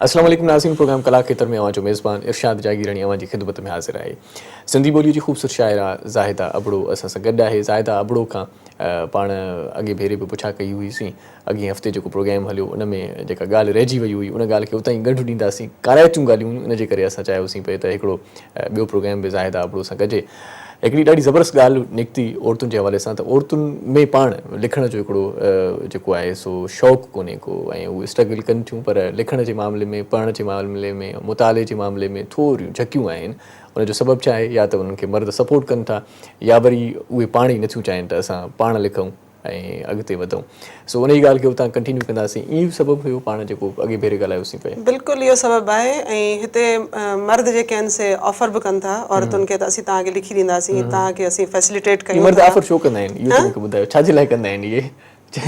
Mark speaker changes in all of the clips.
Speaker 1: السلام عليڪم ناظرين پروگرام ڪلا کيتر ۾ اوهان جو ميزبان ارشاد جاگيراڻي اوهان جي خدمت ۾ حاضر آهي. سنڌي ٻولي جي خوبصورت شاعره زاهده ابڙو اسان سان گڏ آهي. زاهده ابڙو کان پاڻ اڳي ڀيري به پڇا ڪئي هئي سين. اڳئين هفتي جيڪو پروگرام هليو ان ۾ جيڪا ڳالهه رهجي وئي هئي ان ڳالهه کي اتان ئي ڳنڍ ڏينداسين. ڪارائتيون ڳالهيون هيون ان جي ڪري اسان چاهيوسين پئي ته هڪڙو ٻيو پروگرام به زاهده ابڙو سان ڪجي. هڪڙي ڏاڍي زبردست ڳالهه نڪتي عورتن جي حوالي سان ته عورتن ۾ پاڻ لکڻ جو هڪڙو جيڪو آهي سو شوق ڪونهي ڪو ۽ هو اسٽرگل ڪن ٿيون پر لکڻ جي معاملي ۾ پڙهڻ جي معاملي ۾ مطالعي جي معاملي ۾ ٿوريون جهڪيون آهن ان جو سبب ڇا آهي يا ته انهن کي مرد سپورٽ ڪن ٿا يا وري اهي پاڻ ئي نٿيون چاهين ته اسان پاڻ لکون ۽ اڳتي وڌون سو انهي ڳالهه کي اتان ڪنٽينيو ڪنداسين اهو سبب هيو پاڻ جيڪو اڳي ڀيري ڳالهايوسين پئي.
Speaker 2: بلڪل اهو سبب آهي ۽ هتي مرد جيڪي آهن سي آفر به ڪن ٿا عورتن کي ته اسين توهان کي لکي ڏينداسين توهان کي اسين فيسليٽيٽ
Speaker 1: ڪيون ٿا. مرد آفر ڇو ڪندا آهن اهو ته مون کي ٻڌايو ڇا جي لاء ڪندا آهن اهي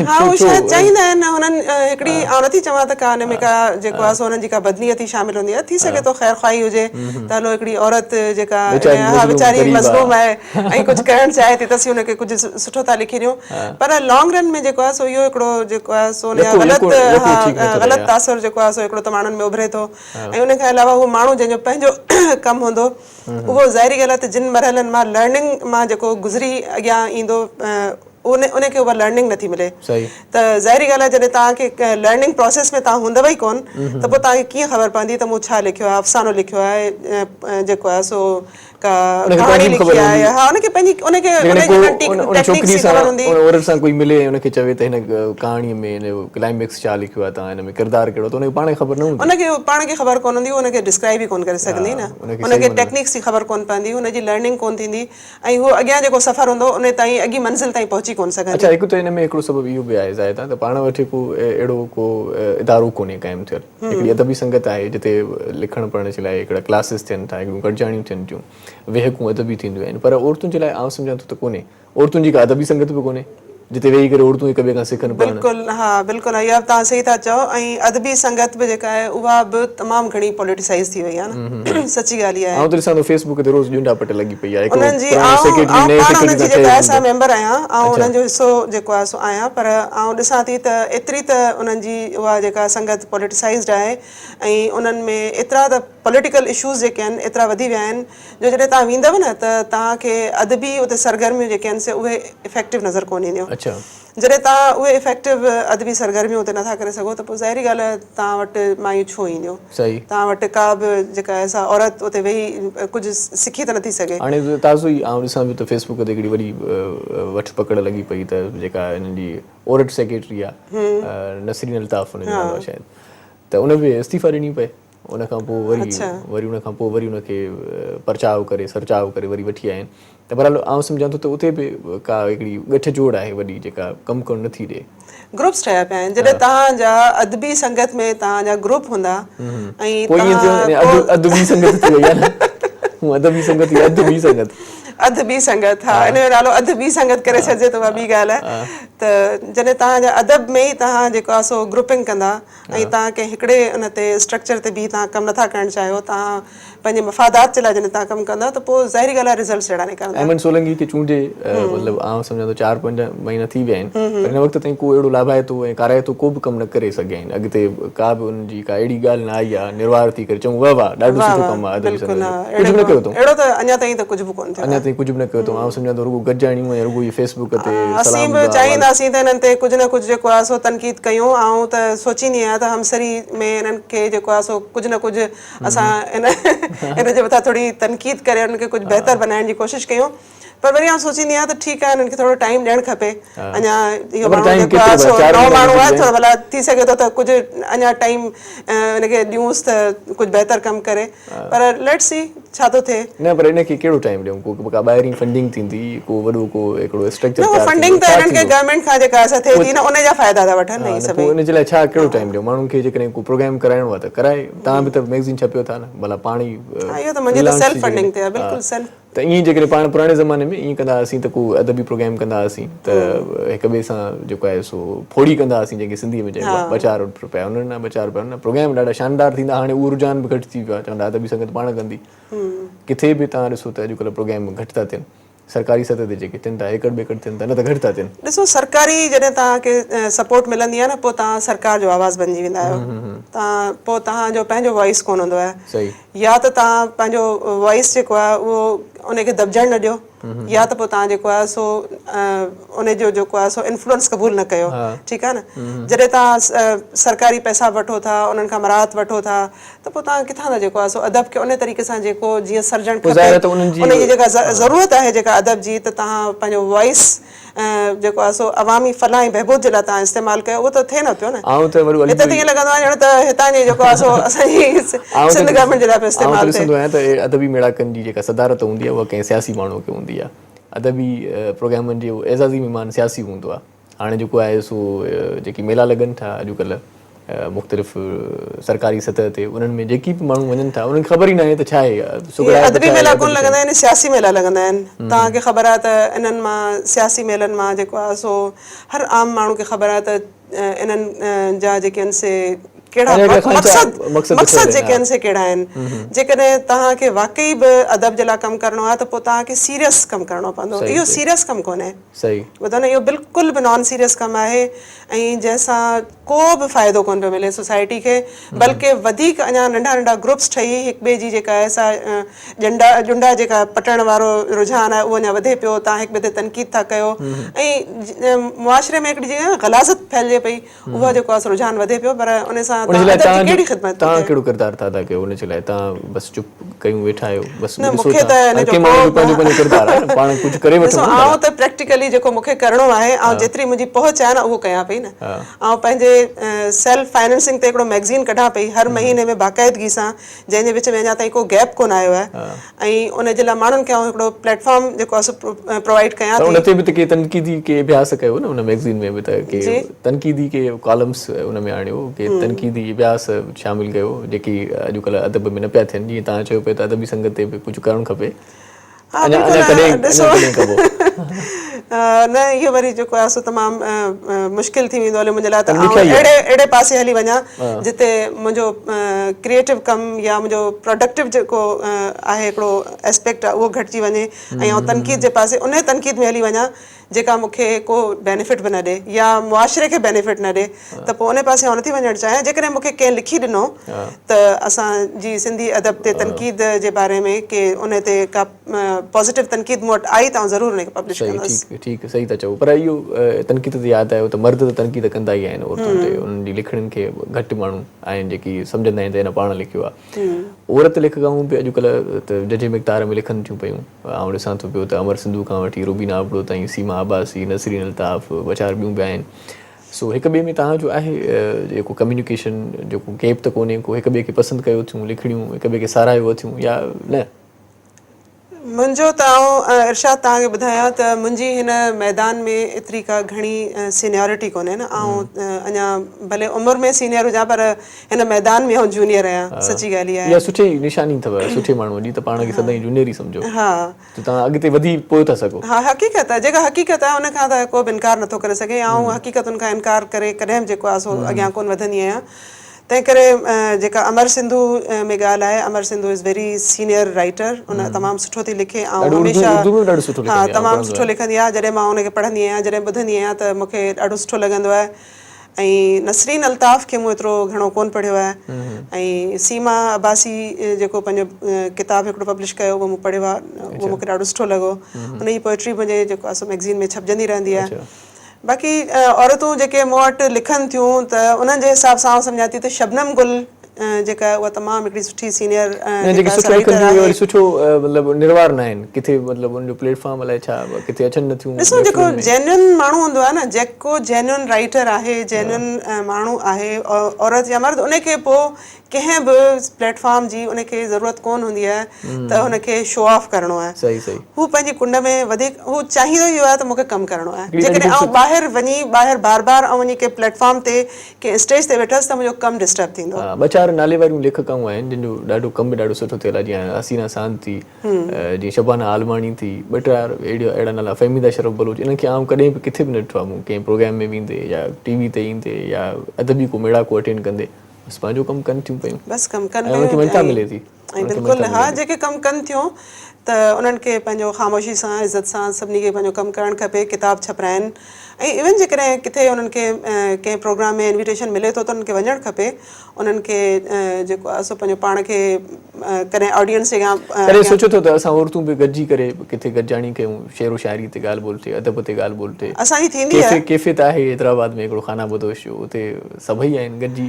Speaker 2: ها هو شايد چاهيندا آهن هنن هڪڙي آئون نٿي چوان ته ڪا ان ۾ ڪا جيڪو آهي سو هنن جي ڪا بدنيتي شامل هوندي آهي ٿي سگهي ٿو خير خواهي هجي ته هلو هڪڙي عورت جيڪا ها ويچاري مظلوم آهي ۽ ڪجهه ڪرڻ چاهي ٿي ته اسين ان کي ڪجهه سٺو ٿا لکي ڏيون پر لانگ رن ۾ جيڪو آهي سو اهو هڪڙو جيڪو آهي سو ان جا غلط ها غلط تاثر جيڪو آهي سو هڪڙو ته ماڻهن ۾ اڀري ٿو ۽ ان کان علاوه اهو ماڻهو جنهن جو پنهنجو ڪم هوندو اهو ظاهري ڳالهه آهي ته جن مرحلن مان لرننگ مان جيڪو گذري اڳيان ايندو ان ان کي اها لرننگ نٿي ملي ته ظاهري ڳالهه آهي جڏهن توهان کي لرننگ پروسيس ۾ توهان هوندؤ ئي ڪون ته پوء توهان کي ڪيئن خبر پوندي ته مون ڇا لکيو آهي افسانو لکيو آهي جيڪو آهي سو ڪا ڪهاڻي لکي آهي ها ان کي پنهنجي ان کي ان جي ٽيڪنيڪس جي خبر هوندي.
Speaker 1: ان عورت سان ڪوئي ملي ۽ ان کي چوي ته هن ڪهاڻي ۾ هن جو ڪلائميڪس ڇا لکيو آهي توهان هن ۾ ڪردار ڪهڙو ته ان کي پاڻ کي خبر نه هوندي.
Speaker 2: ان کي پاڻ کي خبر ڪونه هوندي هو ان کي ڊسڪرائب ئي ڪونه ڪري سگهندي نه ان کي ٽيڪنيڪس جي خبر ڪونه پوندي ان جي لرننگ ڪونه ٿيندي ۽ هو اڳيان جيڪو سفر هوندو ان تائين اڳين منزل تائين پهچي ڪونه سگهندي.
Speaker 1: اڇا هڪ ته ان ۾ هڪڙو سبب اهو به آهي زاهده ته پاڻ وٽ هڪ اهڙو ڪو ادارو ڪونهي قائم ٿيل. هڪڙي ادبي سنگت آهي جتي لکڻ پڙهڻ جي لاء هڪڙا ڪلاسز ٿين ٿا، هڪڙيون گڏجاڻيون ٿين ٿيون، ويهڪون ادبي ٿينديون آهن پر عورتن جي لاء آئون سمجهان ٿو ته ڪونهي. عورتن جي ڪا ادبي سنگت به ڪونهي جتي ويهي ڪري عورتون هڪ ٻئي کان سکن پڙهن.
Speaker 2: بلڪل ها بلڪل اها به توهان صحيح ٿا چئو ۽ ادبي سنگت به جيڪا آهي اها به تمام گهڻي پوليٽيسائيز ٿي وئي آهي نه سچي ڳالهه اها آهي.
Speaker 1: آئون ته ڏسان ٿو فيس بڪ تي روز ڄنڊا پٽ لڳي پئي آهي هڪڙو
Speaker 2: انهن جي
Speaker 1: پراڻو
Speaker 2: آئون
Speaker 1: سيڪريٽري
Speaker 2: آئون
Speaker 1: نئين
Speaker 2: پاڻ انهن
Speaker 1: سيڪريٽري
Speaker 2: جي
Speaker 1: سان ٺهي
Speaker 2: جيڪا آهي سا
Speaker 1: وڃي ٿو.
Speaker 2: ميمبر آهيان آئون
Speaker 1: اڇا.
Speaker 2: انهن جو حصو جيڪو آهي سو آهيان پر آئون ڏسان ٿي ته ايتري ته انهن جي اها جيڪا سنگت پوليٽيسائيزڊ آهي ۽ انهن ۾ ايترا ته پوليٽيڪل اشوز جيڪي آهن ايترا وڌي ويا آهن جو جڏهن توهان ويندؤ نه ته توهان کي ادبي اتي سرگرميون جيڪي آهن سي اهي افيڪٽو نظر ڪونه اينديون. جڏهن توهان اهي افيڪٽو ادبي سرگرميون اتي نٿا ڪري سگهو ته پوء ظاهري ڳالهه آهي توهان وٽ مايون ڇو اينديون. توهان وٽ ڪا به جيڪا آهي سا عورت اتي ويهي ڪجهه سکي ته نٿي سگهي.
Speaker 1: هاڻي تازو ئي آئون ڏسان پيو ته فيس بڪ تي هڪڙي وڏي وٺ پڪڙ لڳي پئي ته جيڪا هنن جي عورت سيڪريٽري آهي نسرين الطاف ان جو نالو آهي شايد ته ان به استعيفا ڏني پئي. ان کان پوء وري وري ان کان پوء وري ان کي پرچاء ڪري سرچاء ڪري وري وٺي آيا آهن ته بهرحال آئون سمجهان ٿو ته اتي به ڪا هڪڙي ڳٺ جوڙ آهي وڏي جيڪا ڪم ڪرڻ نٿي ڏي.
Speaker 2: گروپس ٺهيا پيا آهن جڏهن توهان جا ادبي سنگت ۾ توهان جا گروپ هوندا ۽
Speaker 1: پوء ائين ٿيو اڌ اڌ ٻي سنگت ٿي وئي آهي نه هو ادبي سنگت يا اڌ ٻي سنگت.
Speaker 2: اڌ ٻي سنگت ها ان جو نالو اڌ ٻي سنگت ڪري ڇڏجي ته اها ٻي ڳالهه آهي ته جڏهن توهان جا ادب ۾ ئي توهان جيڪو آهي سو گروپنگ ڪندا ۽ توهان ڪنهن هڪڙي ان تي اسٽرڪچر تي بيهي توهان ڪم نٿا ڪرڻ چاهيو، توهان پنهنجي مفادات جي لاء جڏهن توهان ڪم ڪندا ته پوء ظاهري ڳالهه آهي رزلٽس اهڙا نڪرندا.
Speaker 1: احمد سولنگي کي چونڊي مطلب آئون سمجهان ٿو چار پنج مهينا ٿي ويا آهن پر هن وقت تائين ڪو اهڙو لاڀائتو ۽ ڪارائتو ڪو به ڪم نه ڪري سگهيا آهن اڳتي ڪا به انهن جي ڪا اهڙي ڳالهه نه آئي آهي نروار ٿي ڪري چئون واه واه ڏاڍو سٺو ڪم آهي ادبي سنگت جو ڪجهه به نه ڪيو اٿئون.
Speaker 2: اهڙو ته اڃا تائين ته ڪجهه به ڪونه ٿيو آهي.
Speaker 1: اڃا تائين ڪجهه به نه ڪيو اٿئون آئون سمجهان ٿو رڳو گڏجاڻيون ۽ رڳو اهي فيس بڪ تي
Speaker 2: اسين
Speaker 1: سلام
Speaker 2: به
Speaker 1: دعا
Speaker 2: چاهينداسين ته انهن تي ڪجهه نه ڪجهه جيڪو آهي سو تنقيد ڪيون. آئون ته سوچيندي آهيان ته همسري ۾ انهن کي جيڪو آهي سو ڪجهه نه ڪجهه اسان ان ان جي مٿان ٿوري تنقيد ڪري انهن کي ڪجهه بهتر بنائڻ جي ڪوشش ڪيون پر وري آئون سوچيندي آهيان ته ٺيڪ آهي انهن کي ٿورو ٽائيم ڏيڻ کپي اڃا اهو
Speaker 1: پر
Speaker 2: ماڻهو
Speaker 1: ٽائيم
Speaker 2: جيڪو آهي
Speaker 1: ڪيترو
Speaker 2: سو
Speaker 1: چار
Speaker 2: نئون
Speaker 1: مهينا
Speaker 2: ماڻهو
Speaker 1: گذري
Speaker 2: آهي
Speaker 1: ويا
Speaker 2: ٿورو ڀلا ٿي سگهي ٿو ته ڪجهه اڃا ٽائيم ان کي ڏيونس ته ڪجهه بهتر ڪم ڪري پر ليٽس سي ڇا ٿو ٿئي.
Speaker 1: نه پر ان کي ڪهڙو ٽائيم ڏيون ڪو ڪا ٻاهرين فنڊنگ ٿيندي ڪو وڏو ڪو هڪڙو اسٽرڪچر
Speaker 2: نه
Speaker 1: تيار
Speaker 2: فنڊنگ
Speaker 1: ٿيندو
Speaker 2: ته
Speaker 1: ڇا
Speaker 2: انهن کي
Speaker 1: ٿيندو
Speaker 2: گورنمينٽ کان جيڪا سا ٿئي ٿي نه ان جا فائدا ٿا وٺن نه
Speaker 1: ها
Speaker 2: هي
Speaker 1: نه
Speaker 2: سڀئي.
Speaker 1: پوء ان جي لاء ڇا ڪهڙو ٽائيم ڏيون ماڻهن کي جيڪڏهن ڪو پروگرام ڪرائڻو آهي ته ڪرائي توهان به ته ميگزين ڇپيو ٿا نه ڀلا پاڻ ئي
Speaker 2: ها اهو ته منهنجي ته
Speaker 1: فري لانس
Speaker 2: سيلف
Speaker 1: ٿي
Speaker 2: فنڊنگ تي آهي
Speaker 1: جيڪڏهن
Speaker 2: بلڪل سيلف.
Speaker 1: ته ائين جيڪڏهن پاڻ پراڻي زماني ۾ ائين ڪندا هئاسين ته ڪو ادبي پروگرام ڪندا هئاسين ته هڪ ٻئي سان جيڪو آهي سو ڦوڙي ڪندا هئاسين جنهن کي سنڌيء ۾ چئبو آهي ٻه چار روپيا هن ڏنا ٻه چار روپيا هن ڏنا پروگرام ڏاڍا شاندار ٿيندا هاڻي اهو رجحان به گهٽ ٿي ويو آهي چوندا ادبي سنگت پاڻ ڪندي ڪٿي به توهان ڏسو ته اڄڪلهه پروگرام گهٽ ٿا ٿين سرڪاري سطح تي جيڪي ٿين ٿا ايڪڙ ٻيڪڙ ٿين ٿا نه ته گهٽ ٿا ٿين.
Speaker 2: ڏسو سرڪاري جڏهن توهان کي سپورٽ ملندي آهي نه پوء توهان سرڪار جو آواز بنجي ويندا آهيو توهان پوء توهان جو پنهنجو وائس ڪونه هوندو آهي يا ته توهان پنهنجو وائس جيڪو آهي اهو ان کي دٻجڻ نه ڏيو يا ته پوء توهان جيڪو آهي سو ان جو جيڪو آهي سو انفلوئنس قبول نه ڪيو ٺيڪ آهي نه جڏهن توهان سرڪاري پئسا وٺو ٿا انهن کان مراعت وٺو ٿا ته پوء توهان ڪٿان ٿا جيڪو آهي سو ادب کي ان طريقي سان جيڪو جيئن سرجڻ کپي ان جي جيڪا ضرورت آهي جيڪا ادب جي ته توهان پنهنجو وائس جيڪو آهي سو عوامي فلاح ۽ بهبود جي لاء توهان استعمال ڪيو اهو ته ٿئي نه پيو نه هتي ته ائين لڳندو آهي ڄڻ ته هتان جي جيڪو آهي سو اسان جي سنڌ گورنمينٽ جي لاء پيو استعمال ٿئي.
Speaker 1: آئون ته ڏسندو آهيان ته ادبي ميڙاڪن جي جيڪا صدارت هوندي آهي اها ڪنهن سياسي ماڻهو کي هوندي آهي ادبي پروگرامن جو اعزازي مهمان سياسي هوندو آهي. هاڻي جيڪو آهي سو جيڪي ميلا لڳن ٿا اڄڪلهه مختلف سرڪاري سطح تي انهن ۾ جيڪي به ماڻهو وڃن ٿا انهن کي خبر ئي ناهي ته ڇا آهي
Speaker 2: اهي ادبي ميلا ڪونه لڳندا آهن سياسي ميلا لڳندا آهن توهان کي خبر آهي ته انهن مان سياسي ميلن مان جيڪو آهي سو هر عام ماڻهو کي خبر آهي ته انهن جا جيڪي آهن سي ڪهڙا مقصد مقصد جيڪي آهن سي ڪهڙا آهن جيڪڏهن توهان کي واقعي به ادب جي لاء ڪم ڪرڻو آهي ته پوء توهان کي سيريس ڪم ڪرڻو پوندو اهو سيريس ڪم ڪونهي
Speaker 1: صحيح.
Speaker 2: ٻڌو نه اهو بلڪل به نان سيريس ڪم آهي ۽ جنهن سان ڪو به فائدو ڪونه پيو ملي سوسائٽي کي بلڪه وڌيڪ اڃا ننڍا ننڍا گروپس ٺهي هڪ ٻئي جي جيڪا آهي سا ڄنڊا ڄنڊا جيڪا پٽڻ وارو رجحان آهي اهو اڃا وڌي پيو تان هڪ ٻئي تي تنقيد ٿا ڪيو ۽ معاشري ۾ هڪڙي جيئن غلاظت ڦهلجي پئي اهو جيڪو آهي سو رجحان وڌي پيو پر ان سان
Speaker 1: ان جي لاء توهان ڪهڙي خدمت توهان ڪهڙو ڪردار ٿا ادا ڪيو ان جي لاء توهان بس چپ ڪيون ويٺا آهيو بس
Speaker 2: نه مون کي ته ان جو
Speaker 1: ماڻهو جو پنهنجو پنهنجو ڪردار آهي نه پاڻ ڪجهه ڪري وٺون
Speaker 2: ڏسو آئون ته پريڪٽيڪلي جيڪو مون کي ڪرڻو آهي آئون جيتري منهنجي پهچ آهي نه اهو ڪيان پئي نه آئون پنهنجي سيلف فائننسنگ تي هڪڙو ميگزين ڪڍان پئي هر مهيني ۾ باقاعدگي سان جنهن جي وچ ۾ اڃا تائين ڪو گيپ ڪونه آيو آهي ۽ ان جي لاء ماڻهن کي آئون هڪڙو پليٽ فارم جيڪو آهي سو پرووائيڊ ڪيان
Speaker 1: ٿي. ان تي به ته ڪي تنقيدي ڪي اڀياس ڪيو نه ان ميگزين ۾ به ته ڪي تنقيدي ڪي ڪالمس ان ۾ آڻيو ڪي تنقيدي اڀياس شامل ڪيو جيڪي اڄڪلهه ادب ۾ نه پيا ٿين جيئن توهان چيو پئي ته ادبي سنگت تي به ڪجهه ڪرڻ کپي.
Speaker 2: ها بلڪل ڏسو نه اهو وري جيڪو آهي سو تمام مشڪل ٿي ويندو هليو منهنجي لاء ته آئون اهڙي اهڙي پاسي هلي وڃان جتي منهنجو ڪريئيٽو ڪم يا منهنجو پروڊڪٽو جيڪو آهي هڪڙو اسپيڪٽ آهي اهو گهٽجي وڃي ۽ آئون تنقيد جي پاسي انهي تنقيد ۾ هلي وڃان جيڪا مون کي ڪو بينيفٽ به نه ڏي يا معاشري کي بينيفٽ نه ڏي ته پوء ان پاسي آئون نٿي وڃڻ چاهيان جيڪڏهن مون کي ڪنهن لکي ڏنو ته اسان جي سنڌي ادب تي تنقيد جي باري ۾ ڪي ان تي ڪا پازيٽو تنقيد مون وٽ آئي ته آئون ضرور ان کي پبلش ڪندس.
Speaker 1: صحيح ٺيڪ صحيح ٿا چئو پر اهو تنقيد تي ياد آيو ته مرد ته تنقيد ڪندا ئي آهن عورتن تي انهن جي لکڻين کي گهٽ ماڻهو آهن جيڪي سمجهندا آهن ته هن پاڻ لکيو آهي عورت ليکڪائون به اڄڪلهه ته ججهي مقدار ۾ لکن ٿيون پيون. آئون ڏسان ٿو پيو ته امر سنڌو کان وٺي روبينا ابڙو تائين، سيما عباسي، نسرين الطاف، ٻه چار ٻيون به آهن. سو هڪ ٻئي ۾ توهان جو آهي جيڪو ڪميونيڪيشن جو ڪو گيپ ته ڪونهي ڪو هڪ ٻئي کي پسند ڪيو ٿيون لکڻيون هڪ ٻئي کي ساراهيو اٿيون يا نه؟
Speaker 2: منهنجو ته آئون ارشاد توهان کي ٻڌايان ته منهنجي هن ميدان ۾ ايتري ڪا گهڻي سينيارٽي ڪونهي نه آئون اڃا ڀلي عمر ۾ سينيئر هجان پر هن ميدان ۾ آئون جونيئر آهيان سچي ڳالهه اها
Speaker 1: آهي. اها سٺي نشاني اٿو سٺي ماڻهوء جي ته پاڻ کي سدائين جونيئر ئي سمجهو ته توهان اڳتي وڌي پوء ٿا سگهو.
Speaker 2: ها حقيقت آهي جيڪا حقيقت آهي ان کان ته ڪو به انڪار نٿو ڪري سگهي آئون حقيقتن کان انڪار ڪري ڪڏهن به جيڪو آهي سو اڳيان ڪونه وڌندي آهيان تنهن ڪري جيڪا امر سنڌو ۾ ڳالهه آهي Amar Sindhu is very senior writer ان تمام سٺو ٿي لکي آئون هميشه ها تمام سٺو لکندي آهي جڏهن مان ان کي پڙهندي آهيان جڏهن ٻڌندي آهيان ته مون کي ڏاڍو سٺو لڳندو آهي ۽ نسرين الطاف کي مون ايترو گهڻو ڪونه پڙهيو آهي ۽ سيما عباسي جيڪو پنهنجو ڪتاب هڪڙو پبلش ڪيو اهو مون پڙهيو آهي اهو مون کي ڏاڍو سٺو لڳو ان جي پوئٽري منهنجي جيڪو آهي سو مئگزين ۾ ڇپجندي رهندي آهي باقي عورتون جيڪي مون وٽ لکن ٿيون ته انهن جي حساب سان آئون سمجهان ٿي ته شبنم گل جيڪا آهي اها تمام هڪڙي سٺي سينيئر
Speaker 1: نه جيڪي سٺو لکن ٿيون اهي وري سٺو مطلب نروار نه آهن ڪٿي مطلب ان جو پليٽ فارم الائي ڇا ڪٿي اچن نه ٿيون
Speaker 2: ڏسو جيڪو جينيون ماڻهو هوندو آهي نه جيڪو جينيون رائيٽر آهي جينيون ماڻهو آهي عورت يا مرد ان کي پوء ڪنهن به پليٽ فارم جي ان کي ضرورت ڪون هوندي آهي ته هن کي شو آف ڪرڻو آهي
Speaker 1: صحيح صحيح
Speaker 2: هو پنهنجي ڪنڊ ۾ وڌيڪ هو چاهيندو ئي اهو آهي ته مون کي ڪم ڪرڻو آهي جيڪڏهن آئون ٻاهر وڃي ٻاهر بار بار آئون وڃي ڪنهن پليٽ فارم تي ڪنهن اسٽيج تي ويٺس ته منهنجو ڪم ڊسٽرب ٿيندو.
Speaker 1: ها ٻه چار نالي واريون ليکڪائون آهن جن جو ڏاڍو ڪم به ڏاڍو سٺو ٿيل آهي جيئن حسينا ساند ٿي جيئن شبانه عالماڻي ٿي ٻه ٽي اهڙا اهڙا نالا فهميده شرف بلوچ انهن کي آئون ڪڏهن به ڪٿي به نه ڏٺو آهي مون ڪنهن پروگرام ۾ ويندي يا ٽي وي تي ايندي يا ادبي ڪو ميڙاڪو اٽينڊ ڪندي بس پنهنجو ڪم ڪن ٿيون پيون
Speaker 2: بس ڪم ڪن
Speaker 1: ۽ انهن کي
Speaker 2: پيون
Speaker 1: مڃتا ملي ٿي.
Speaker 2: ۽ بلڪل ها جيڪي ڪم ڪن ٿيون ته انهن کي پنهنجو خاموشي سان عزت سان سڀني کي پنهنجو ڪم ڪرڻ کپي ڪتاب ڇپرائن ۽ ايون جيڪڏهن ڪٿي انهن کي ڪنهن پروگرام ۾ انويٽيشن ملي ٿو ته انهن کي وڃڻ کپي انهن کي جيڪو آهي سو پنهنجو پاڻ کي ڪڏهن آڊينس جي اڳيان
Speaker 1: ڪڏهن سوچيو اٿو ته اسان عورتون به گڏجي ڪري ڪٿي گڏجاڻي ڪيون شعر و شاعري تي ڳالهه ٻولهه ٿئي ادب تي ڳالهه ٻولهه ٿئي
Speaker 2: اسان جي ٿيندي آهي
Speaker 1: ڪيفي ته آهي حيدرآباد ۾ هڪڙو خانه بدوش جو اتي سڀئي آهن گڏجي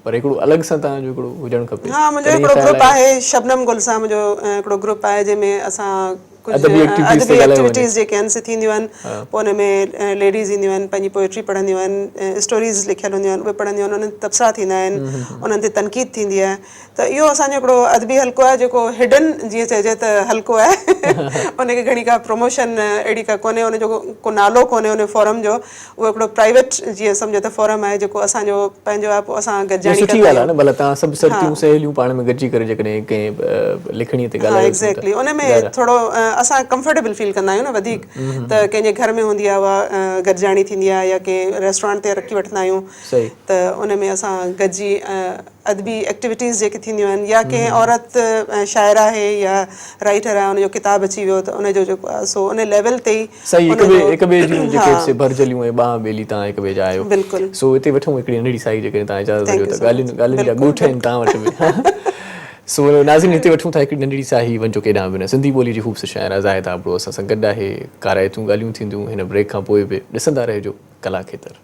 Speaker 1: پر هڪڙو الڳ سان توهان جو هڪڙو هجڻ کپي.
Speaker 2: ها منهنجو هڪڙو گروپ آهي شبنم گل سان منهنجو هڪڙو گروپ آهي جنهن ۾ اسان ڪجهه ادبي ايڪٽيوٽيز جيڪي آهن سي ٿينديون آهن پوء ان ۾ ليڊيز اينديون آهن پنهنجي پوئٽري پڙهنديون آهن اسٽوريز لکيل هونديون آهن اهي پڙهنديون آهن انهن تي تبصرا ٿيندا آهن انهن تي تنقيد ٿيندي آهي ته اهو اسان جو هڪڙو ادبي حلقو آهي جيڪو هڊن جيئن چئجي ته حلقو آهي ان کي گهڻي ڪا پروموشن اهڙي ڪا ڪونهي ان جو ڪو نالو ڪونهي ان فورم جو اهو هڪڙو پرائيويٽ جيئن سمجهو ته فورم آهي جيڪو اسان جو پنهنجو آهي پوء اسان گڏجاڻي
Speaker 1: سٺي ڳالهه آهي نه ڀلا توهان سڀ سرتيون سهيليون پاڻ ۾ گڏجي ڪري جيڪڏهن ڪنهن لکڻي تي ڳالهايو
Speaker 2: ٿيون ته ايگزيڪٽلي ان ۾ ٿورو اسان ڪمفرٽيبل فيل ڪندا آهيون نه وڌيڪ ته ڪنهن جي گهر ۾ هوندي آهي اها گڏجاڻي ٿيندي آهي يا ڪنهن ريسٽورانٽ تي رکي وٺندا آهيون ته ان ۾ اسان گڏجي ادبي ايڪٽيوٽيز جيڪي ٿينديون آهن يا ڪنهن عورت شاعره آهي يا رائيٽر آهي ان جو ڪتاب اچي ويو ته ان جو جيڪو آهي سو ان ليول تي ئي
Speaker 1: صحيح هڪ ٻئي هڪ ٻئي جون جيڪي سي ڀرجهليون ۽ ٻانهن ٻيلي تان هڪ ٻئي جا آهيو
Speaker 2: بلڪل
Speaker 1: سو اتي وٺون هڪڙي ننڍڙي سائي جيڪڏهن توهان اجازت ڏيو ته ڳالهين ڳالهين جا ڳوٺ آهن توهان وٽ به سو ناظرين هتي وٺون ٿا هڪڙي ننڍڙي ساهي وڃجو ڪيڏانهن به نه سنڌي ٻولي جي خوبصورت شاعره زاهده ابڙو اسان سان گڏ آهي ڪارائتيون ڳالهيون ٿينديون هن بريڪ کان پوء به ڏسندا رهجو ڪلا کيتر.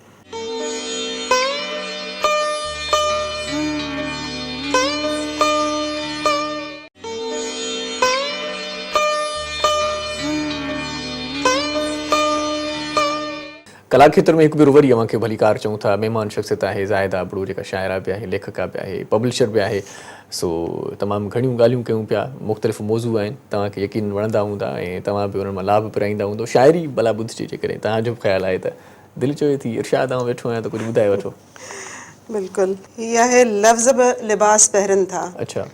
Speaker 1: ڪلا کيتر ۾ هڪ ڀيرو وري اوهان کي ڀليڪار چئون ٿا. مهمان شخصيت آهي زاهده ابڙو جيڪا شاعره به آهي، ليکڪا به آهي، پبلشر به آهي. سو تمام گهڻيون ڳالهيون ڪيون پيا، مختلف موضوع آهن، توهان کي يقينن وڻندا هوندا ۽ توهان به انهن مان لاڀ پرائيندا هوندو. شاعري ڀلا ٻڌجي جيڪڏهن توهان جو به خيال آهي ته دل چوي ٿي ارشاد آئون ويٺو آهيان ته ڪجهه ٻڌائي وٺو.
Speaker 2: بلڪل هي آهي لفظ به لباس پهرين ٿا.
Speaker 1: اڇا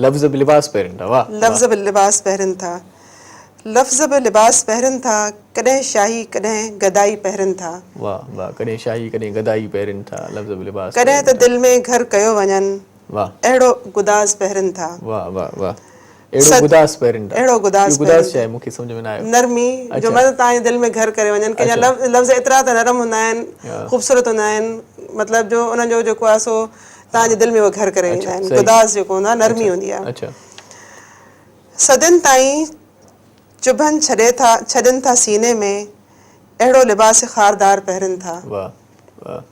Speaker 1: لفظ به لباس پهرين ٿا واه.
Speaker 2: لفظ به لباس پهرين ٿا لفظ به لباس پهرين ٿا ڪڏهن شاهي ڪڏهن گدائي پهرين ٿا.
Speaker 1: واه واه ڪڏهن شاهي ڪڏهن گدائي پهرين ٿا لفظ به لباس
Speaker 2: پهرين ٿا. ڪڏهن ته دل ۾ گهر ڪيو وڃن
Speaker 1: واه.
Speaker 2: اهڙو گداز پهرين ٿا.
Speaker 1: واه واه واه اهڙو گداس پهرين ٿا.
Speaker 2: اهڙو گداس
Speaker 1: اهو گداس ڇا آهي مون کي سمجهه ۾ نه آيو.
Speaker 2: نرمي جو مطلب توهان جي دل ۾ گهر ڪري وڃن ڪنهن جا لفظ ايترا ته نرم هوندا آهن خوبصورت هوندا آهن مطلب جو انهن جو جيڪو آهي سو توهان جي دل ۾ اهي گهر ڪري ويندا آهن گداز جيڪو هوندو آهي نرمي هوندي آهي. صدين تائين چڀن ڇڏي ٿا ڇڏين ٿا سيني ۾ اهڙو لباس خاردار پهرين ٿا.
Speaker 1: واه واه.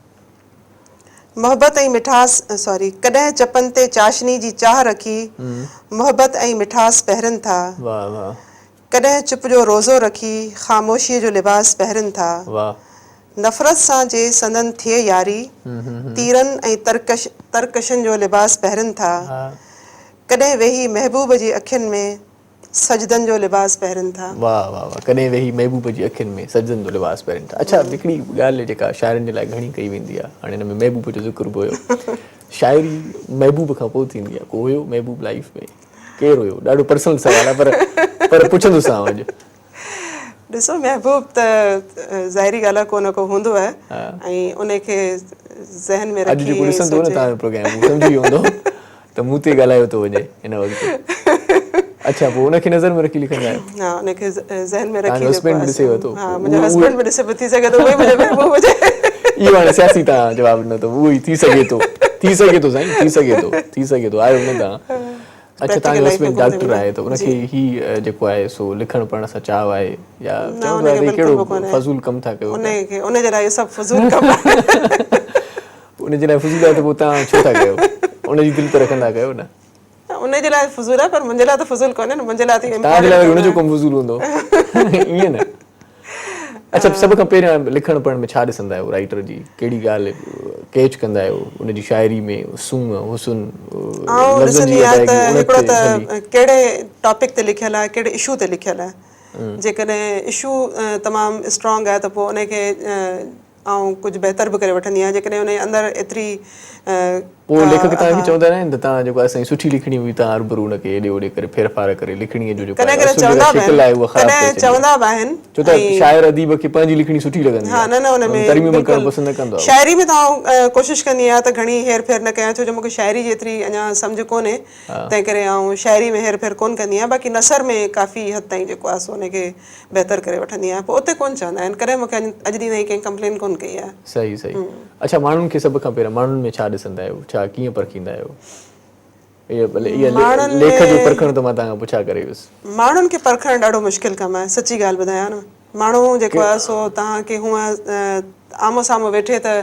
Speaker 2: محبت ۽ مٺاس سوري ڪڏهن چپن تي چاشني جي چاهه رکي محبت ۽ مٺاس پهرين ٿا.
Speaker 1: واه واه.
Speaker 2: ڪڏهن چپ جو روزو رکي خاموشيء جو لباس پهرين ٿا.
Speaker 1: واه.
Speaker 2: نفرت سان جي سندن ٿئي ياري تيرن ۽ ترڪش ترڪشن جو لباس پهرين ٿا. ڪڏهن ويهي محبوب جي اکين ۾ سجدن جو لباس پهرين ٿا.
Speaker 1: واه واه واه ڪڏهن ويهي محبوب جي اکين ۾ سجدن جو لباس پهرين ٿا. اڇا هڪڙي ڳالهه جيڪا شاعرن جي لاء گهڻي ڪئي ويندي آهي هاڻي هن ۾ محبوب جو ذڪر به هيو شاعري محبوب کان پوء ٿيندي آهي ڪو هيو محبوب لائيف ۾ ڪير هيو ڏاڍو پرسنل سوال آهي پر پر پڇندوسانو اڄ.
Speaker 2: ڏسو محبوب ته ظاهري ڳالهه آهي ڪو نه ڪو هوندو آهي ۽ ان کي ذهن ۾
Speaker 1: رکي اڄ جيڪو ڏسندو نه توهان جو پروگرام هو سمجهي ويو هوندو ته مون تي ڳالهايو ٿو وڃي هن وقت اڇا پوء ان کي نظر ۾ رکي لکندا آهيو
Speaker 2: ها ان کي ذهن ۾ رکي
Speaker 1: توهان جو هسبينڊ به ڏسي ورتو
Speaker 2: ها منهنجو هسبينڊ به ڏسي ٿي سگهي ٿو اهو ئي منهنجو محبوب هجي
Speaker 1: اهو هاڻي سياسي توهان جواب ڏنو ته اهو ئي ٿي سگهي ٿو ٿي سگهي ٿو سائين ٿي سگهي ٿو ٿي سگهي ٿو آيو نه توهان اڇا توهان جو هسبينڊ ڊاڪٽر آهي ته ان کي هي جيڪو آهي سو لکڻ پڙهڻ سان چاهه آهي يا چوندو آهي ته هي ڪهڙو فضول ڪم ٿا ڪيو
Speaker 2: ان کي ان جي لاء اهو سڀ فضول ڪم آهي
Speaker 1: ان جي لاء فضول آهي ته پوء توهان ڇو ٿا ڪيو ان جي دل ته رکندا ڪيو نه
Speaker 2: ان جي لاء فضول آهي پر منهنجي لاء ته فضول ڪونهي نه منهنجي لاء ته
Speaker 1: توهان جي لاء وري ان جو ڪم فضول هوندو ائين نه اڇا سڀ کان پهريان لکڻ پڙهڻ ۾ ڇا ڏسندا آهيو رائيٽر جي ڪهڙي ڳالهه ڪيچ ڪندا آهيو ان جي شاعري ۾ سونهن حسن
Speaker 2: آئون ڏسندي آهيان ته هڪڙو ته ڪهڙي ٽاپڪ تي لکيل آهي ڪهڙي اشو تي لکيل آهي جيڪڏهن اشو تمام اسٽرانگ آهي ته پوء ان کي آئون ڪجهه بهتر به ڪري وٺندي آهيان جيڪڏهن ان جي اندر ايتري
Speaker 1: پوء ليکڪ توهان کي چوندا ناهن ته توهان جيڪو آهي سائين سٺي لکڻي هئي توهان هرڀرو ان کي هيڏي هوڏي ڪري ڦيرڦار ڪري لکڻيء جو جيڪو
Speaker 2: ڪڏهن
Speaker 1: آهي
Speaker 2: ڪڏهن
Speaker 1: اصل جيڪا
Speaker 2: چوندا به
Speaker 1: شڪل
Speaker 2: آهن
Speaker 1: آهي اها خراب ڪري
Speaker 2: ڪڏهن
Speaker 1: ڇڏي آهي.
Speaker 2: چوندا به آهن
Speaker 1: ڇو ته
Speaker 2: ۽
Speaker 1: شاعر اديب کي پنهنجي لکڻي سٺي لڳندي
Speaker 2: ها
Speaker 1: آهي
Speaker 2: نه نه ان
Speaker 1: ان
Speaker 2: ۾
Speaker 1: ترميم ڪرڻ
Speaker 2: بلڪل
Speaker 1: پسند نه ڪندو آهي.
Speaker 2: شاعري ۾ ته آئون ڪوشش ڪندي آهيان ته گهڻي هير ڦير نه ڪيان ڇو جو مونکي شاعري جي ايتري اڃا سمجهه ڪونهي تنهن ڪري آئون شاعري ۾ هير ڦير ڪونه ڪندي آهيان باقي نثر ۾ ڪافي حد تائين جيڪو آهي سو ان کي بهتر ڪري وٺندي آهيان پوء اتي ڪونه چوندا آهن ڪڏهن مونکي اڄ ڏينهن تائين ڪنهن ڪمپلين ڪونه ڪئي آهي.
Speaker 1: صحيح صحيح اڇا ماڻهن کي سڀ کان پهريان ماڻهن ۾ ڇا ڏسندا آهيو ڇا ڪيئن پرکيندا آهيو اها ڀلي اها
Speaker 2: ماڻهن
Speaker 1: ليک جو
Speaker 2: ۾
Speaker 1: پرکڻ ته مان توهان کان پڇا ڪري ويس.
Speaker 2: ماڻهن کي پرکڻ ڏاڍو مشڪل ڪم آهي سچي ڳالهه ٻڌايان نه ماڻهو جيڪو آهي سو توهان کي هونء آمهون سامهون ويٺي ته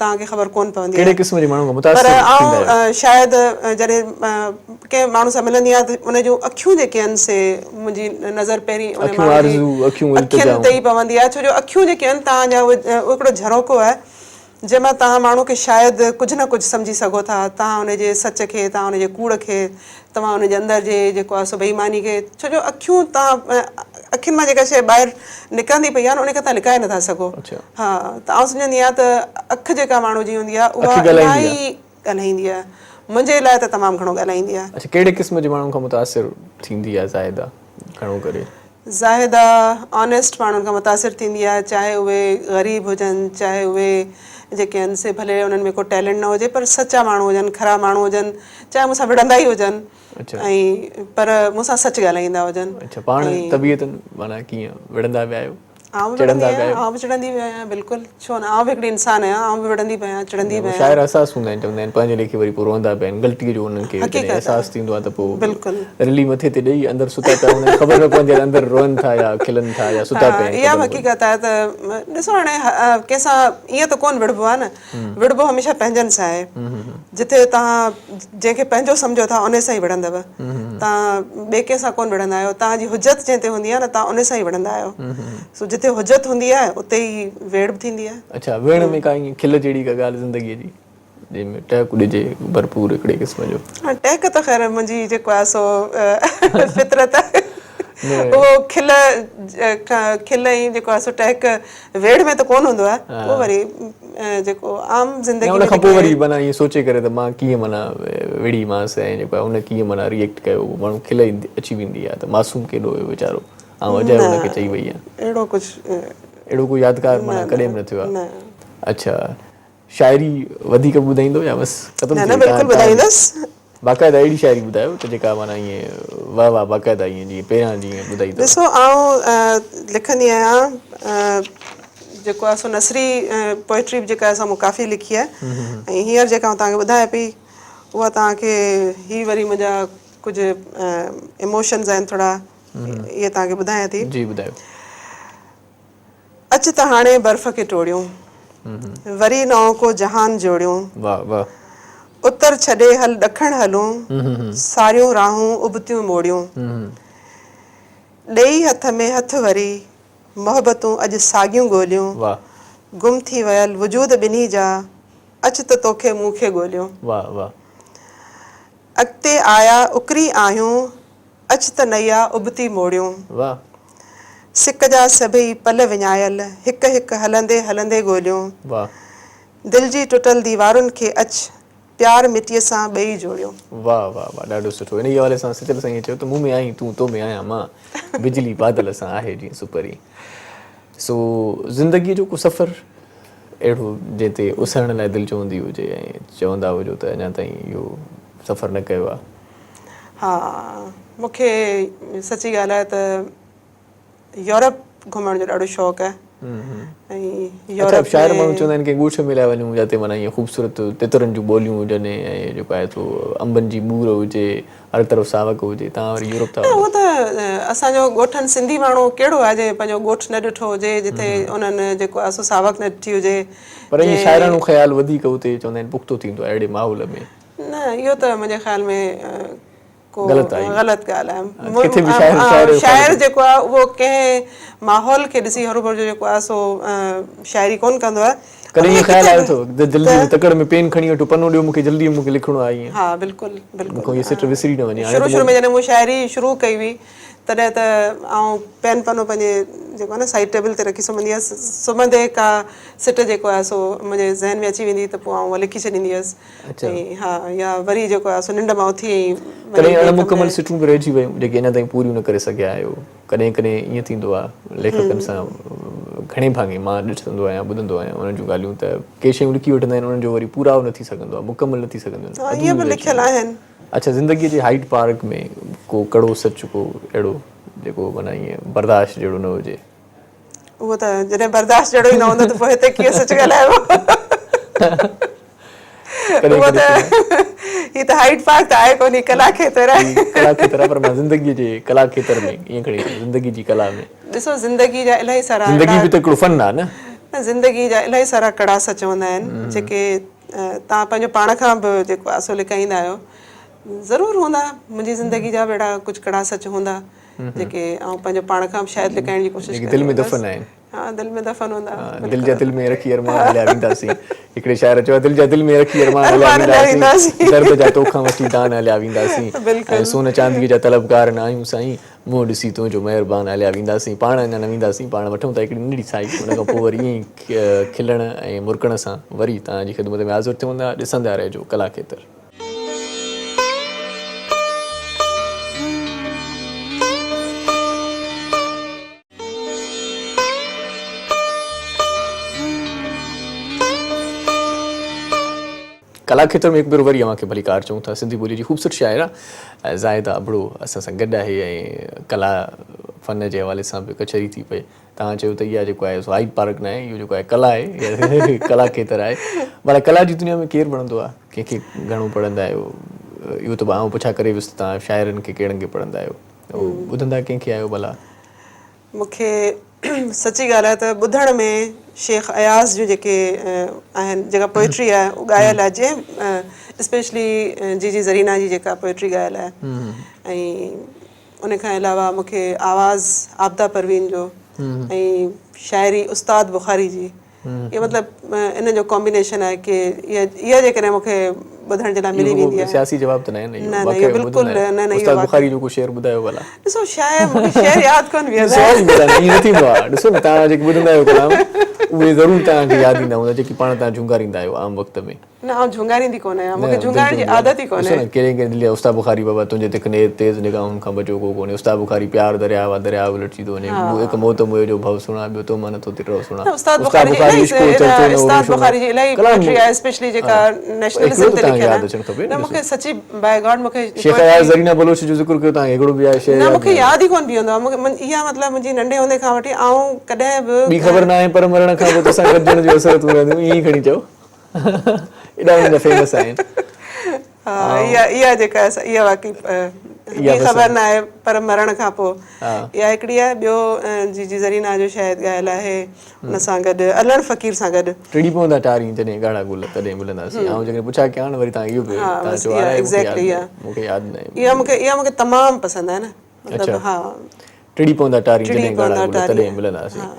Speaker 2: توهان کي خبر ڪونه پوندي
Speaker 1: ڪهڙي
Speaker 2: آهي
Speaker 1: قسم جي ماڻهن کان
Speaker 2: پر
Speaker 1: متاثر ٿيندا آهيو؟
Speaker 2: آئون شايد جڏهن ڪنهن ماڻهو سان ملندي آهيان ته ان جون اکيون جيڪي آهن سي منهنجي نظر پهرين ان
Speaker 1: اکيون
Speaker 2: ماڻهو جي
Speaker 1: آرزو اکيون
Speaker 2: اکين
Speaker 1: التجائون.
Speaker 2: تي ئي پوندي آهي ڇو جو اکيون جيڪي آهن توهان جا اهي هڪڙو جهروڪو آهي جنهن مان توهان ماڻهو کي شايد ڪجهه نه ڪجهه سمجهي سگهو ٿا، توهان ان جي سچ کي، توهان ان جي ڪوڙ کي، توهان ان جي اندر جي جيڪو آهي سو بي ايماني کي، ڇو جو اکيون توهان اکين مان جيڪا شيء ٻاهر نڪرندي پئي آهي نه ان کي توهان لڪائي نٿا سگهو. ها ته آئون سمجهندي آهيان ته اک جيڪا ماڻهو جي هوندي آهي اها الاهي ڳالهائيندي آهي، منهنجي لاء ته تمام گهڻو ڳالهائيندي آهي.
Speaker 1: اڇا ڪهڙي قسم جي ماڻهن کان متاثر ٿيندي آهي زاهده گهڻو ڪري؟
Speaker 2: زاهده آنيسٽ ماڻهن کان متاثر ٿيندي آهي چاهي اهي غريب هجن چاهي اهي جيڪي آهن سي ڀلي انهن ۾ ڪو ٽيلنٽ نه هجي پر سچا ماڻهو هجن کرا ماڻهو هجن چاهي مون سان وڙهندا ئي هجن ۽ پر مون سان سچ ڳالهائيندا هجن.
Speaker 1: اڇا پاڻ طبيعتن معنيٰ ڪيئن وڙهندا به آهيو؟
Speaker 2: آئون به وڙهندي آهيان، آئون به چڙندي به آهيان، بلڪل ڇو نه، آئون به هڪڙي انسان آهيان، آئون به وڙهندي به آهيان، چڙندي به آهيان.
Speaker 1: شاعر حساس هوندا آهن، چوندا آهن پنهنجي ليکي وري پوء روئندا به آهن، غلطيء جو انهن کي جڏهن احساس ٿيندو آهي ته پوء رلي مٿي تي ڏئي اندر ستا پيا هوندا آهن، خبر نه پوندي آهي ته اندر روئن ٿا يا کلن ٿا يا ستا پيا آهن.
Speaker 2: اها به حقيقت آهي ته ڏسو هاڻي ڪنهن سان ائين ته ڪونه وڙهبو آهي نه، وڙهبو هميشه پنهنجن سان آهي، جتي توهان جنهن کي پنهنجو سمجهو ٿا انهي سان ئي وڙهندؤ، توهان ٻئي ڪنهن سان ڪونه وڙهندا آهيو، توهان جي حجت جنهن تي هوندي آهي نه توهان انهي سان ئي وڙهندا آهيو، سو جتي حجت هوندي آهي اتي ئي ويڙهه به ٿيندي آهي.
Speaker 1: اڇا ويڙهه ۾ ڪا ائين کل جهڙي ڪا ڳالهه زندگيء جي جنهن ۾ ٽهڪ ڏجي ڀرپور هڪڙي قسم جو.
Speaker 2: ها ٽهڪ ته خير منهنجي جيڪو آهي سو فطرت آهي اهو کل کل ۽ جيڪو آهي سو ٽهڪ ويڙهه ۾ ته ڪونه هوندو آهي اهو وري جيڪو عام زندگي
Speaker 1: ۾ ان کان پوء وري معنيٰ ائين سوچي ڪري ته مان ڪيئن معنيٰ وڙهي مانس ۽ جيڪو آهي ان ڪيئن معنيٰ ريئيڪٽ ڪيو ماڻهو کل اچي ويندي آهي ته معصوم ڪيڏو هيو ويچارو آئون اجايو ان کي چئي وئي آهيان.
Speaker 2: اهڙو ڪجهه
Speaker 1: اهڙو ڪو يادگار معنيٰ ڪڏهن به نه ٿيو آهي. اڇا شاعري وڌيڪ ٻڌائيندو يا بس ختم
Speaker 2: نه
Speaker 1: ٿي
Speaker 2: نه
Speaker 1: وئي؟
Speaker 2: بلڪل ٻڌائيندس.
Speaker 1: باقاعده اهڙي شاعري ٻڌايو ته جيڪا معنيٰ ائين واه واه باقاعده ائين جيئن پهريان جيئن ٻڌائي اٿو.
Speaker 2: ڏسو آئون لکندي آهيان جيڪو آهي سو نثري پوئٽري به جيڪا آهي سا مون ڪافي لکي آهي ۽ هينئر جيڪا آئون توهان کي ٻڌايان پئي اها توهان کي هي وري منهنجا ڪجهه ايموشنز آهن ٿورا اهي توهان کي ٻڌايان ٿي.
Speaker 1: جي ٻڌايو.
Speaker 2: اچ ته هاڻي برف کي ٽوڙيون. وري نئون ڪو جهان جوڙيون. اتر ڇڏي هل ڏکڻ هلون. ساريون راهون ابتيون موڙيون. ڏيئي هٿ ۾ هٿ وري. محبتون اڄ ساڳيون ڳوليون. گم ٿي ويل وجود ٻنهي جا. اچ ته توکي مون کي ڳوليون. اڳتي آيا اڪري آهيون. اچ ته نيا ابتي موڙيون.
Speaker 1: واھ.
Speaker 2: سڪ جا سڀئي پل وڃايل هڪ هڪ هلندي هلندي ڳوليون.
Speaker 1: واھ.
Speaker 2: دل جي ٽٽل ديوارن کي اچ پيار مٽيء سان ٻئي جوڙيون.
Speaker 1: واھ واھ واھ ڏاڍو سٺو انهيء حوالي سان سچل سائينء چيو ته مون ۾ آهين تون تو ۾ آهيان مان بجلي بادل سان آهي جيئن سپرين. سو زندگيء جو ڪو سفر اهڙو جنهن تي اسهڻ لاء دل چوندي هجي ۽ چوندا هجو ته اڃا تائين اهو سفر نه ڪيو آهي.
Speaker 2: ها مون کي سچي ڳالهه آهي ته يورپ گهمڻ جو ڏاڍو شوق آهي ۽
Speaker 1: يورپ اڇا شاعر ماڻهو چوندا آهن ڪنهن ڳوٺ ۾ الائي وڃون جتي معنيٰ ائين خوبصورت تترن جون ٻوليون هجن ۽ جيڪو آهي سو انبن جي ٻور هجي هر طرف ساوڪ هجي توهان وري يورپ ٿا
Speaker 2: نه اهو ته اسان جو ڳوٺن سنڌي ماڻهو ڪهڙو آهي جنهن پنهنجو ڳوٺ نه ڏٺو هجي جتي انهن جيڪو آهي سو ساوڪ نه ڏٺي هجي
Speaker 1: پر ائين شاعراڻو خيال وڌيڪ اتي چوندا آهن پختو ٿيندو آهي اهڙي ماحول ۾.
Speaker 2: نه اهو ته منهنجي خيال ۾ ڪو غلط ڳالهه آهي. شاعر جيڪو آهي اهو ڪنهن ماحول کي ڏسي هروڀرو جيڪو آهي سو شاعري ڪونه ڪندو آهي.
Speaker 1: ڪڏهن ائين خيال آيو اٿو ته جلدي ۾ تڪڙ ۾ پين کڻي وٺو پنو ڏيو مون کي جلدي مون کي لکڻو آهي ائين.
Speaker 2: ها بلڪل بلڪل.
Speaker 1: مون کان هيء سٽ وسري نه وڃي.
Speaker 2: شروع شروع ۾ جڏهن مون شاعري شروع ڪئي هئي تڏهن ته آئون پين پنو پنهنجي جيڪو آهي نه سائيڊ ٽيبل تي رکي سمهندي هيس سمهندي ڪا سٽ جيڪو آهي سو منهنجي ذهن ۾ اچي ويندي هئي ته پوء آئون اها لکي ڇڏيندي هيس ۽ ها يا وري جيڪو آهي سو ننڊ مان اٿي ۽
Speaker 1: ڪڏهن اڻ مڪمل سٽون به رهجي ويون جيڪي اڃا تائين پوريون نه ڪري سگهيا آهيو. ڪڏهن ڪڏهن ائين ٿيندو آهي ليکڪن سان گهڻي ڀاڱي مان ڏسندو آهيان ٻڌندو آهيان انهن جون ڳالهيون ته ڪي شيون لکي وٺندا آهن انهن جو وري پورائو نه ٿي سگهندو آهي مڪمل نه ٿي سگهنديون آهن
Speaker 2: ائين به لکيل آهن.
Speaker 1: اڇا زندگيء جي هائيڊ پارڪ ۾ ڪو ڪڙو سچ ڪو اهڙو جيڪو معنيٰ ائين برداشت جهڙو نه هجي.
Speaker 2: اهو ته جڏهن برداشت جهڙو ئي نه هوندو ته پوء هتي ڪيئن سچ ڳالهائبو. اهو ته هي ته هائيڊ پارڪ ته آهي ڪونه هي ڪلا کيتر آهي.
Speaker 1: ڪلا کيتر آهي پر مان زندگي جي ڪلا کيتر ۾ ائين کڻي چئون زندگي جي ڪلا ۾.
Speaker 2: ڏسو زندگي جا الاهي سارا
Speaker 1: زندگي به ته هڪڙو فن آهي نه.
Speaker 2: نه زندگي جا الاهي سارا ڪڙا سچ هوندا آهن جيڪي توهان پنهنجو پاڻ کان به جيڪو آهي سو لڪائيندا آهيو ضرور هوندا منهنجي زندگي جا به اهڙا ڪجهه ڪڙا سچ هوندا جيڪي آئون پنهنجو پاڻ کان به شايد لڪائڻ جي ڪوشش
Speaker 1: جيڪي دل ۾ دفن آهن.
Speaker 2: ها دل ۾ دفن هوندا.
Speaker 1: دل جا دل ۾ رکي ارمان هليا وينداسين. هڪڙي شاعر چيو آهي دل جا دل ۾ رکي ارمان هليا وينداسين. درد جا توکان وٺي دان هليا وينداسين. ۽ سون چانديء جا طلبگار نه آهيون سائين. منهن ڏسي تنهنجو مهربان هليا وينداسين. پاڻ اڃا نه وينداسين پاڻ وٺون ٿا هڪڙي ننڍڙي سائي ان کان پوء وري ائين ئي کلڻ ۽ مرڪڻ سان وري توهان جي خدمت ۾ حاضر ٿيون ٿا. ڏسندا رهجو ڪلا کيتر. ڪلا کيتر ۾ هڪ ڀيرو وري اوهان کي ڀليڪار چئون ٿا. سنڌي ٻولي جي خوبصورت شاعره زاهده ابڙو اسان سان گڏ آهي ۽ ڪلا فن جي حوالي سان به ڪچهري ٿي پئي. توهان چيو ته اها جيڪو آهي سو هائيڊ پارڪ ناهي اهو جيڪو آهي ڪلا آهي ڪلا کيتر آهي. ڀلا ڪلا جي دنيا ۾ ڪير وڻندو آهي؟ ڪنهن کي گهڻو پڙهندا آهيو؟ اهو ته آئون پڇا ڪري ويس ته توهان شاعرن کي ڪهڙن کي پڙهندا آهيو؟ ٻڌندا ڪنهن کي آهيو ڀلا؟
Speaker 2: مون کي سچي ڳالهه آهي ته ٻڌڻ ۾ شيخ اياز جون جيڪي آهن جيڪا پوئٽري آهي اهو ڳايل آهي جنهن اسپيشلي جي جي زرينا جي جيڪا پوئٽري ڳايل آهي ۽ ان کان علاوه مون کي آواز عابده پروين جو ۽ شاعري استاد بخاري جي اهو مطلب ان جو ڪامبينيشن آهي ڪي اها اها جيڪڏهن مون کي ٻڌڻ جي لاء ملي ويندي آهي.
Speaker 1: سياسي جواب ته ناهي نه
Speaker 2: اهو نه اهو بلڪل نه نه
Speaker 1: استاد بخاري جو ڪو شعر ٻڌايو ڀلا.
Speaker 2: ڏسو شاعر مون کي شعر ياد ڪونه بيهندو
Speaker 1: آهي. سوال ٻڌايو ائين نه ٿيندو آهي ڏسو نه توهان جيڪي ٻڌندا آهيو ڪلام اهي ضرور توهان کي ياد ايندا هوندا جيڪي پاڻ توهان جهونگاريندا آهيو عام وقت ۾.
Speaker 2: نه آئون جهونگاريندي ڪونه آهيان مونکي جهونگارڻ جي عادت ئي ڪونهي.
Speaker 1: ڏسو نه ڪهڙي ڪهڙي دل جا استاد بخاري بابا تنهنجي تک نير تيز نگاهن کان بچو ڪو ڪونهي استاد بخاري پيار درياء آ درياء به لٽجي ٿو وڃي هڪ موت موئي جو ڀؤ سهڻا ٻيو تو مان نٿو ترو سهڻا
Speaker 2: نه استاد بخاري جي الاهي استاد بخاري جي الاهي پوئٽري آهي اسپيشلي جيڪا نيشنلزم تي لکيل آهي نه مونکي سچي باء گاڊ مونکي
Speaker 1: شيخ اياز زرينا بلوچ جو ذڪر ڪيو توهان هڪڙو به شعر
Speaker 2: نه مونکي ياد ئي ڪونه بيهندو آهي مونکي اها مطلب منهنجي ننڍي هوندي کان وٺي آئون ڪڏهن به
Speaker 1: ٻي خبر ناهي پر مرڻ کان پوء توسان گڏجڻ جون حسرتون رهنديون ائين ئي کڻي چئو. ايڏا انهن جا فيمس آهن.
Speaker 2: ها اها اها جيڪا آهي سا اها واقعي ٻي خبر نه آهي پر مرڻ کان پوء اها هڪڙي آهي ٻيو جي جي زرينا جو شايد ڳايل آهي ان سان گڏ علڻ فقير سان گڏ.
Speaker 1: ٽڙي پوندا ٽارين جڏهن ڳاڙها گل تڏهن ملنداسين آئون جيڪڏهن پڇا ڪيان نه وري توهان اهو به توهان چئو آهي مون کي ياد نه
Speaker 2: آهي اها مون کي اها مون کي تمام پسند آهي نه مطلب ها.
Speaker 1: ٽڙي پوندا ٽارين جڏهن ڳاڙها گل تڏهن ملنداسين.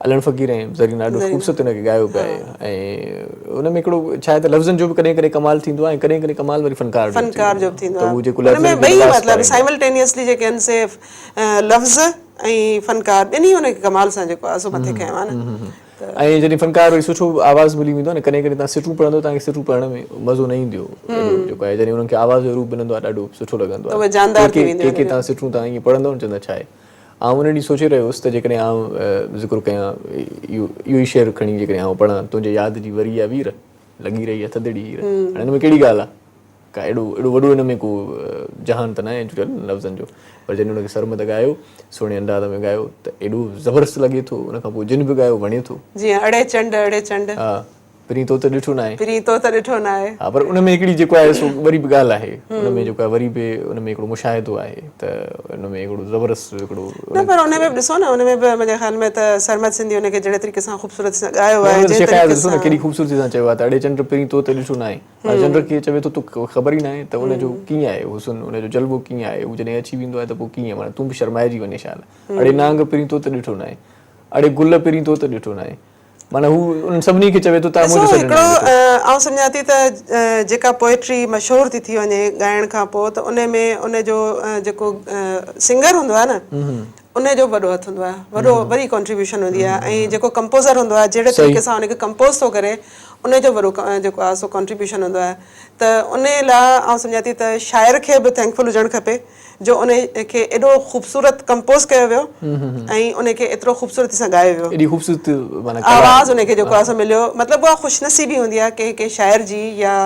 Speaker 1: علڻ فقير ۽ زرين ڏاڍو خوبصورت ان کي ڳايو پيا آهي ۽ ان ۾ هڪڙو ڇا آهي ته لفظن جو به ڪڏهن ڪڏهن ڪمال ٿيندو آهي ۽ ڪڏهن ڪڏهن ڪمال وري فنڪار جو
Speaker 2: فنڪار جو به ٿيندو آهي ته ان ۾ ٻئي مطلب سائملٽينيسلي جيڪي آهن سي لفظ ۽ فنڪار ٻنهي ان کي ڪمال سان جيڪو آهي سو مٿي کنيو آهي نه.
Speaker 1: ۽ جڏهن فنڪار وري سٺو آواز ملي ويندو آهي نه ڪڏهن ڪڏهن توهان سٽون پڙهندو توهان کي سٽون پڙهڻ ۾ مزو نه ايندو ايڏو جيڪو آهي جڏهن انهن کي آواز جو روپ ملندو آهي ڏاڍو سٺو لڳندو آهي ڪي ڪي ڪي توهان سٽون توهان ائين پڙهندو نه چوندا ڇا آهي آئون ان ڏينهن سوچي رهيو هوس ته جيڪڏهن آئون ذڪر ڪيان اهو اهو ئي شعر کڻي جيڪڏهن آئون پڙهان تنهنجي ياد جي وري آ وير لڳي رهي آ ٿڌڙي هير هاڻي ان ۾ ڪهڙي ڳالهه آهي ڪا ايڏو ايڏو وڏو ان ۾ ڪو جهان ته ناهي جڙيل لفظن جو پر جڏهن ان کي سرمد ڳايو سهڻي انداز ۾ ڳايو ته ايڏو زبردست لڳي ٿو ان کان پوء جن به ڳايو وڻي ٿو.
Speaker 2: جيئن اڙي چنڊ اڙي چنڊ.
Speaker 1: ها پرين تو ته ڏٺو ناهي.
Speaker 2: پرين تو ته ڏٺو ناهي.
Speaker 1: ها پر ان ۾ هڪڙي جيڪو آهي سو وري به ڳالهه آهي ان ۾ جيڪو آهي وري به ان ۾ هڪڙو مشاهدو آهي ته ان ۾ هڪڙو زبردست هڪڙو.
Speaker 2: نه پر ان ۾ به ڏسو نه ان ۾ به منهنجي خيال ۾ ته سرمد سنڌي ان کي جهڙي طريقي سان خوبصورتي سان ڳايو آهي جنهن
Speaker 1: طريقي سان. ڏسو نه ڪيڏي خوبصورتي سان چيو آهي ته اڙي چنڊ پرين تو ته ڏٺو ناهي. چنڊ کي چوي ٿو توکي خبر ئي ناهي ته ان جو ڪيئن آهي حسن ان جو جلوو ڪيئن آهي هو جڏهن اچي ويندو آهي ته پوء ڪيئن معنيٰ تون به شرمائجي وڃين شال اڙي نانگ پرين تو ته ڏٺو ناهي اڙي گل پرين تو ته ڏٺو ناهي. معنيٰ هو انهن سڀني کي چوي ٿو ته
Speaker 2: ڏسو هڪڙو آئون سمجهان ٿي ته جيڪا پوئٽري مشهور ٿي ٿي وڃي ڳائڻ کان پوء ته ان ۾ ان جو جيڪو سنگر هوندو آهي نه ان جو به وڏو هٿ هوندو آهي وڏو وري ڪنٽريبيوشن هوندي آهي ۽ جيڪو ڪمپوزر هوندو آهي جهڙي طريقي سان ان کي ڪمپوز ٿو ڪري ان جو وڏو جيڪو آهي سو ڪنٽريبيوشن هوندو آهي ته ان لاء آئون سمجهان ٿي ته شاعر کي به ٿينڪفل هجڻ کپي جو ان کي ايڏو خوبصورت ڪمپوز ڪيو ويو ۽ ان کي ايترو خوبصورتي سان ڳايو ويو.
Speaker 1: ايڏي خوبصورت معنيٰ
Speaker 2: ڪلا. آواز ان کي جيڪو آهي سو مليو مطلب اها خوش نصيبي هوندي آهي ڪنهن ڪنهن شاعر جي يا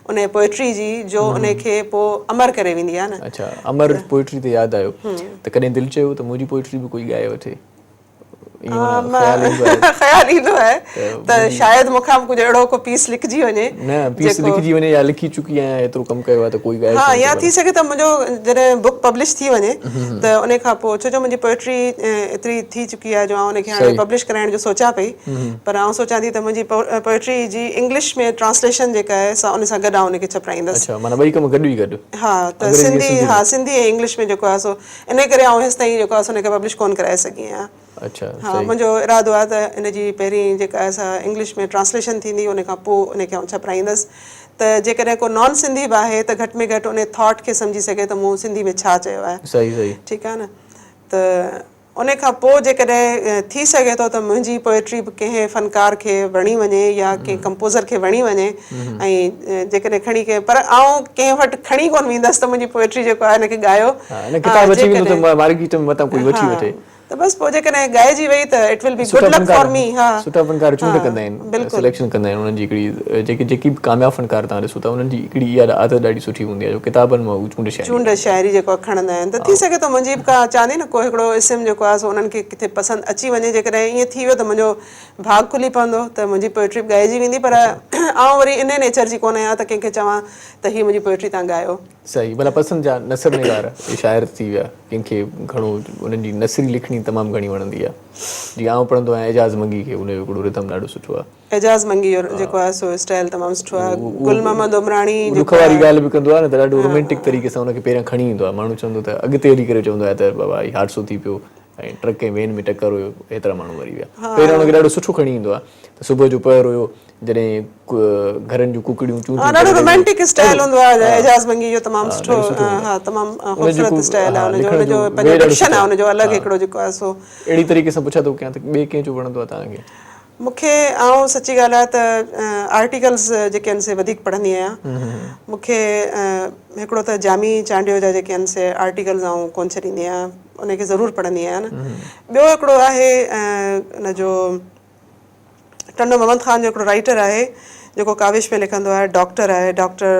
Speaker 2: ان پوئٽري جي جو ان کي پوء امر ڪري ويندي آهي نه.
Speaker 1: اڇا امر پوئٽري تي ياد آيو ته ڪڏهن دل چيو ته منهنجي پوئٽري به ڪوئي ڳائي وٺي.
Speaker 2: خيال ايندو آهي ته شايد مون کان به ڪجهه اهڙو ڪو پيس لکجي وڃي
Speaker 1: نه پيس لکجي وڃي يا لکي چڪي آهيان ايترو ڪم ڪيو آهي ته ڪوئي ڳائي
Speaker 2: ها يا ٿي سگهي ته منهنجو جڏهن بڪ پبلش ٿي وڃي ته ان کان پوء ڇو جو منهنجي پوئٽري ايتري ٿي چڪي آهي جو آئون ان کي هاڻي پبلش ڪرائڻ جو سوچان پئي پر آئون سوچان ٿي ته منهنجي پوئٽري جي انگلش ۾ ٽرانسليشن جيڪا آهي سا ان سان گڏ آئون ان کي ڇپرائيندس.
Speaker 1: اڇا معنيٰ ٻئي ڪم گڏ ئي گڏ.
Speaker 2: ها ته سنڌي ها سنڌي ۽ انگلش ۾ جيڪو آهي سو انهيء ڪري آئون هيستائين جيڪو آهي سو ان کي پبلش ڪونه ڪرائي سگهي آهيان.
Speaker 1: اڇا
Speaker 2: ها منهنجو ارادو آهي ته ان جي پهرين جيڪا آهي سا انگلش ۾ ٽرانسليشن ٿيندي ان کان پوء ان کي آئون ڇپرائيندس ته جيڪڏهن ڪو نان سنڌي به آهي ته گهٽ ۾ گهٽ ان ٿاٽ کي سمجهي سگهي ته مون سنڌي ۾ ڇا چيو آهي.
Speaker 1: صحيح صحيح.
Speaker 2: ٺيڪ آهي نه ته ان کان پوء جيڪڏهن ٿي سگهي ٿو ته منهنجي پوئٽري به ڪنهن فنڪار کي وڻي وڃي يا ڪنهن ڪمپوزر کي وڻي وڃي ۽ جيڪڏهن کڻي ڪنهن پر آئون ڪنهن وٽ کڻي ڪونه ويندس ته منهنجي پوئٽري جيڪو آهي ان کي ڳايو
Speaker 1: ها نه ڪتاب اچي ويندو ته مارڪيٽ ۾ متان ڪوئي وٺي وٺي.
Speaker 2: ته بس پوء جيڪڏهن ڳائجي وئي ته it will be good luck for me ها
Speaker 1: سٺا فنڪار چونڊ ڪندا آهن سليڪشن ڪندا آهن انهن جي هڪڙي جيڪي جيڪي به ڪامياب فنڪار توهان ڏسو ٿا انهن جي هڪڙي اها عادت ڏاڍي سٺي هوندي آهي جو ڪتابن مان هو چونڊ شاعري
Speaker 2: چونڊ شاعري جيڪو کڻندا آهن ته ٿي سگهي ٿو منهنجي به ڪا چاهندي نه ڪو هڪڙو اسم جيڪو آهي سو انهن کي ڪٿي پسند اچي وڃي جيڪڏهن ائين ٿي ويو ته منهنجو ڀاڳ کلي پوندو ته منهنجي پوئٽري به ڳائجي ويندي پر آئون وري انهي نيچر جي ڪونه آهيان ته ڪنهن کي چوان ته هي منهنجي پوئٽري تان ڳايو.
Speaker 1: صحيح ڀلا پسند جا نثر نگار يا شاعر ٿي ويا ڪنهن کي گهڻو انهن جي نثري لکڻي تمام گهڻي وڻندي آهي جيئن آئون پڙهندو آهيان اعجاز منگي کي ان جو هڪڙو رڌم ڏاڍو سٺو آهي.
Speaker 2: اعجاز منگي جو جيڪو آهي سو اسٽائل تمام سٺو آهي گل محمد عمراڻي
Speaker 1: جيڪو ڏک واري ڳالهه به ڪندو آهي نه ته ڏاڍو رومينٽڪ طريقي سان ان کي پهريان کڻي ايندو آهي ماڻهو چوندو ته اڳتي هلي ڪري چوندو آهي ته بابا هي حادثو ٿي پيو ۽ ٽرڪ ۽ وين ۾ ٽڪر هيو ايترا ماڻهو مري ويا پهريان ان کي ڏاڍو سٺو کڻي ايندو آهي ته صبح جو پهر هيو جڏهن گهرن جون ڪڪڙيون چون
Speaker 2: چون ڏاڍو رومانٽڪ اسٽائل هوندو آهي اعجاز منگي جو تمام سٺو ها تمام خوبصورت اسٽائل آهي ان جو ان جو پنهنجو ڊڪشن آهي ان جو الڳ هڪڙو جيڪو آهي سو
Speaker 1: اهڙي طريقي سان پڇا ٿو ڪيان ته ٻئي ڪنهن جو وڻندو آهي توهان کي؟
Speaker 2: مون کي آئون سچي ڳالهه آهي ته آرٽيڪلز جيڪي آهن سي وڌيڪ پڙهندي آهيان مون کي هڪڙو ته جامي چانڊيو جا جيڪي آهن سي آرٽيڪلز آئون ڪونه ڇڏيندي آهيان ان کي ضرور پڙهندي آهيان ٻيو هڪڙو آهي ان جو ٽنڊو محمد خان جو هڪڙو رائيٽر آهي جيڪو ڪاوش ۾ لکندو آهي ڊاڪٽر آهي ڊاڪٽر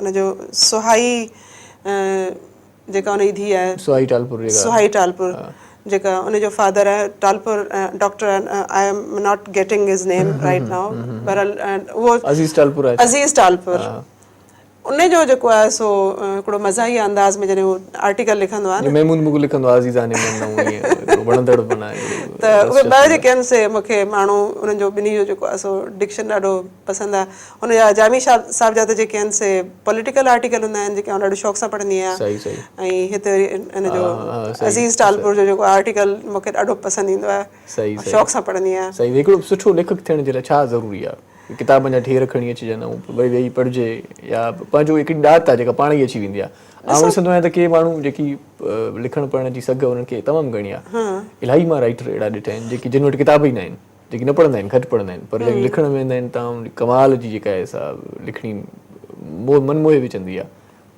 Speaker 2: ان جو سهائي جيڪا ان جي ڌيء آهي
Speaker 1: سهائي ٽالپر جيڪا
Speaker 2: سهائي ٽالپر جيڪا ان جو فادر آهي Talpur doctor I am not getting his name right now بهرحال اهو
Speaker 1: عزيز ٽالپر
Speaker 2: آهي عزيز ٽالپر ان جو جيڪو آهي سو هڪڙو مزاحيه انداز ۾ جڏهن هو آرٽيڪل لکندو آهي
Speaker 1: نه محمود مغل لکندو آهي عزيزان من نئون ائين هڪڙو وڻندڙ به ناهي
Speaker 2: ته اهي ٻه جيڪي آهن سي مون کي ماڻهو انهن جو ٻنهي جو جيڪو آهي سو ڊڪشن ڏاڍو پسند آهي ان جا جامي صاحب جا ته جيڪي آهن سي پوليٽيڪل آرٽيڪل هوندا آهن جيڪي آئون ڏاڍو شوق سان پڙهندي آهيان
Speaker 1: صحيح صحيح
Speaker 2: ۽ هتي وري ان جو عزيز ٽالپور جو جيڪو آرٽيڪل مون کي ڏاڍو پسند ايندو آهي
Speaker 1: صحيح
Speaker 2: شوق سان پڙهندي آهيان.
Speaker 1: صحيح هڪڙو سٺو ليکڪ ٿيڻ جي لاء ڇا ضروري آهي؟ ڪتابن جا ڍير کڻي اچجن ۽ وري ويهي پڙهجي يا پنهنجو هڪڙي ڏات آهي جيڪا پاڻ ئي اچي ويندي آهي. آئون ڏسندو آهيان ته ڪي ماڻهو جيڪي لکڻ پڙهڻ جي سگهه انهن کي تمام گهڻي آهي. الاهي مان رائيٽر اهڙا ڏٺا آهن جيڪي جن وٽ ڪتاب ئي نه آهن، جيڪي نه پڙهندا آهن، گهٽ پڙهندا آهن پر جڏهن لکڻ ويهندا آهن تمام ڪمال جي جيڪا آهي سا لکڻي من موهي وجهندي آهي.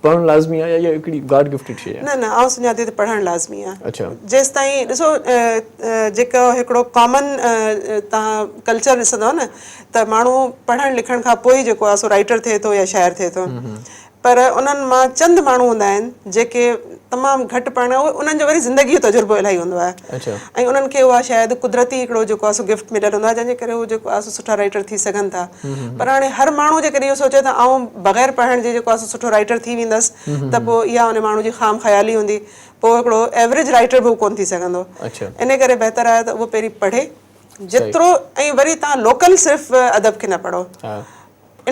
Speaker 1: پڙهڻ لازمي آهي يا اها هڪڙي گاڊ گفٽيڊ شيء آهي؟
Speaker 2: نه نه آئون سمجهان ٿي ته پڙهڻ لازمي آهي.
Speaker 1: اڇا.
Speaker 2: جيستائين ڏسو جيڪو هڪڙو ڪامن توهان ڪلچر ڏسندؤ نه ته ماڻهو پڙهڻ لکڻ کان پوء ئي جيڪو آهي سو رائيٽر ٿئي ٿو يا شاعر ٿئي ٿو پر انهن مان چند ماڻهو هوندا آهن جيڪي تمام گهٽ پڙهڻ اهي انهن جو وري زندگي جو تجربو الاهي هوندو آهي ۽ انهن کي اها شايد قدرتي هڪڙو جيڪو آهي سو گفٽ مليل هوندو آهي جنهن جي ڪري هو جيڪو آهي سو سٺا رائيٽر ٿي سگهن ٿا پر هاڻي هر ماڻهو جيڪڏهن اهو سوچي ته آئون بغير پڙهڻ جي جيڪو آهي سو سٺو رائيٽر ٿي ويندس ته پوء اها ان ماڻهو جي خام خيالي هوندي پوء هڪڙو ايوريج رائيٽر به هو ڪونه ٿي سگهندو ان ڪري بهتر آهي ته اهو پهرين پڙهي جيترو ۽ وري توهان لوڪل صرف ادب کي نه پڙهو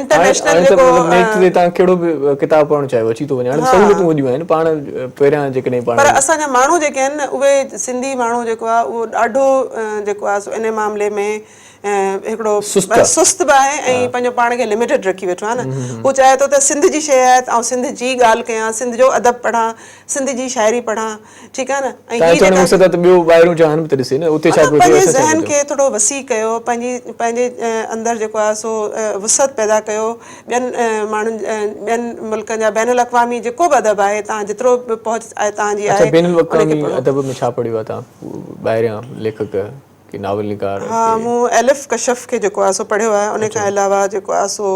Speaker 2: انٽرنيشنل جيڪو
Speaker 1: مطلب نيٽ تي توهان ڪهڙو به ڪتاب پڙهڻ چاهيو اچي ٿو وڃي هاڻي سهولتون وڏيون آهن پاڻ پهريان جيڪڏهن پاڻ
Speaker 2: پر اسان جا ماڻهو جيڪي آهن نه اهي سنڌي ماڻهو جيڪو آهي اهو ڏاڍو جيڪو آهي سو ان معاملي ۾ هڪڙو سست به آهي ۽ پنهنجو پاڻ کي لميٽيڊ رکي ويٺو آهي نه. هو چاهي ٿو ته سنڌ جي شيء آهي ته آئون سنڌ جي ڳالهه ڪيان، سنڌ جو ادب پڙهان، سنڌ جي شاعري پڙهان، ٺيڪ آهي نه. ۽
Speaker 1: هي جيڪا مقصد آهي ته ٻيو ٻاهريون جهان به ته ڏسي نه، اتي ڇا پيو ٿئي،
Speaker 2: پنهنجي ذهن کي ٿورو وسيع ڪيو، پنهنجي پنهنجي اندر جيڪو آهي سو وسعت پيدا ڪيو، ٻين ماڻهن ٻين ملڪن جا بين الاقوامي جيڪو به ادب آهي توهان جيترو به پهچ آهي توهان جي آهي
Speaker 1: اڇا بين الاقوامي ادب ۾ ڇا پڙهيو آهي توهان ٻاهريان ليکڪ ڪي ناول نگار
Speaker 2: ها مون ايلف ڪشف کي جيڪو آهي سو پڙهيو آهي ان کان علاوه جيڪو آهي سو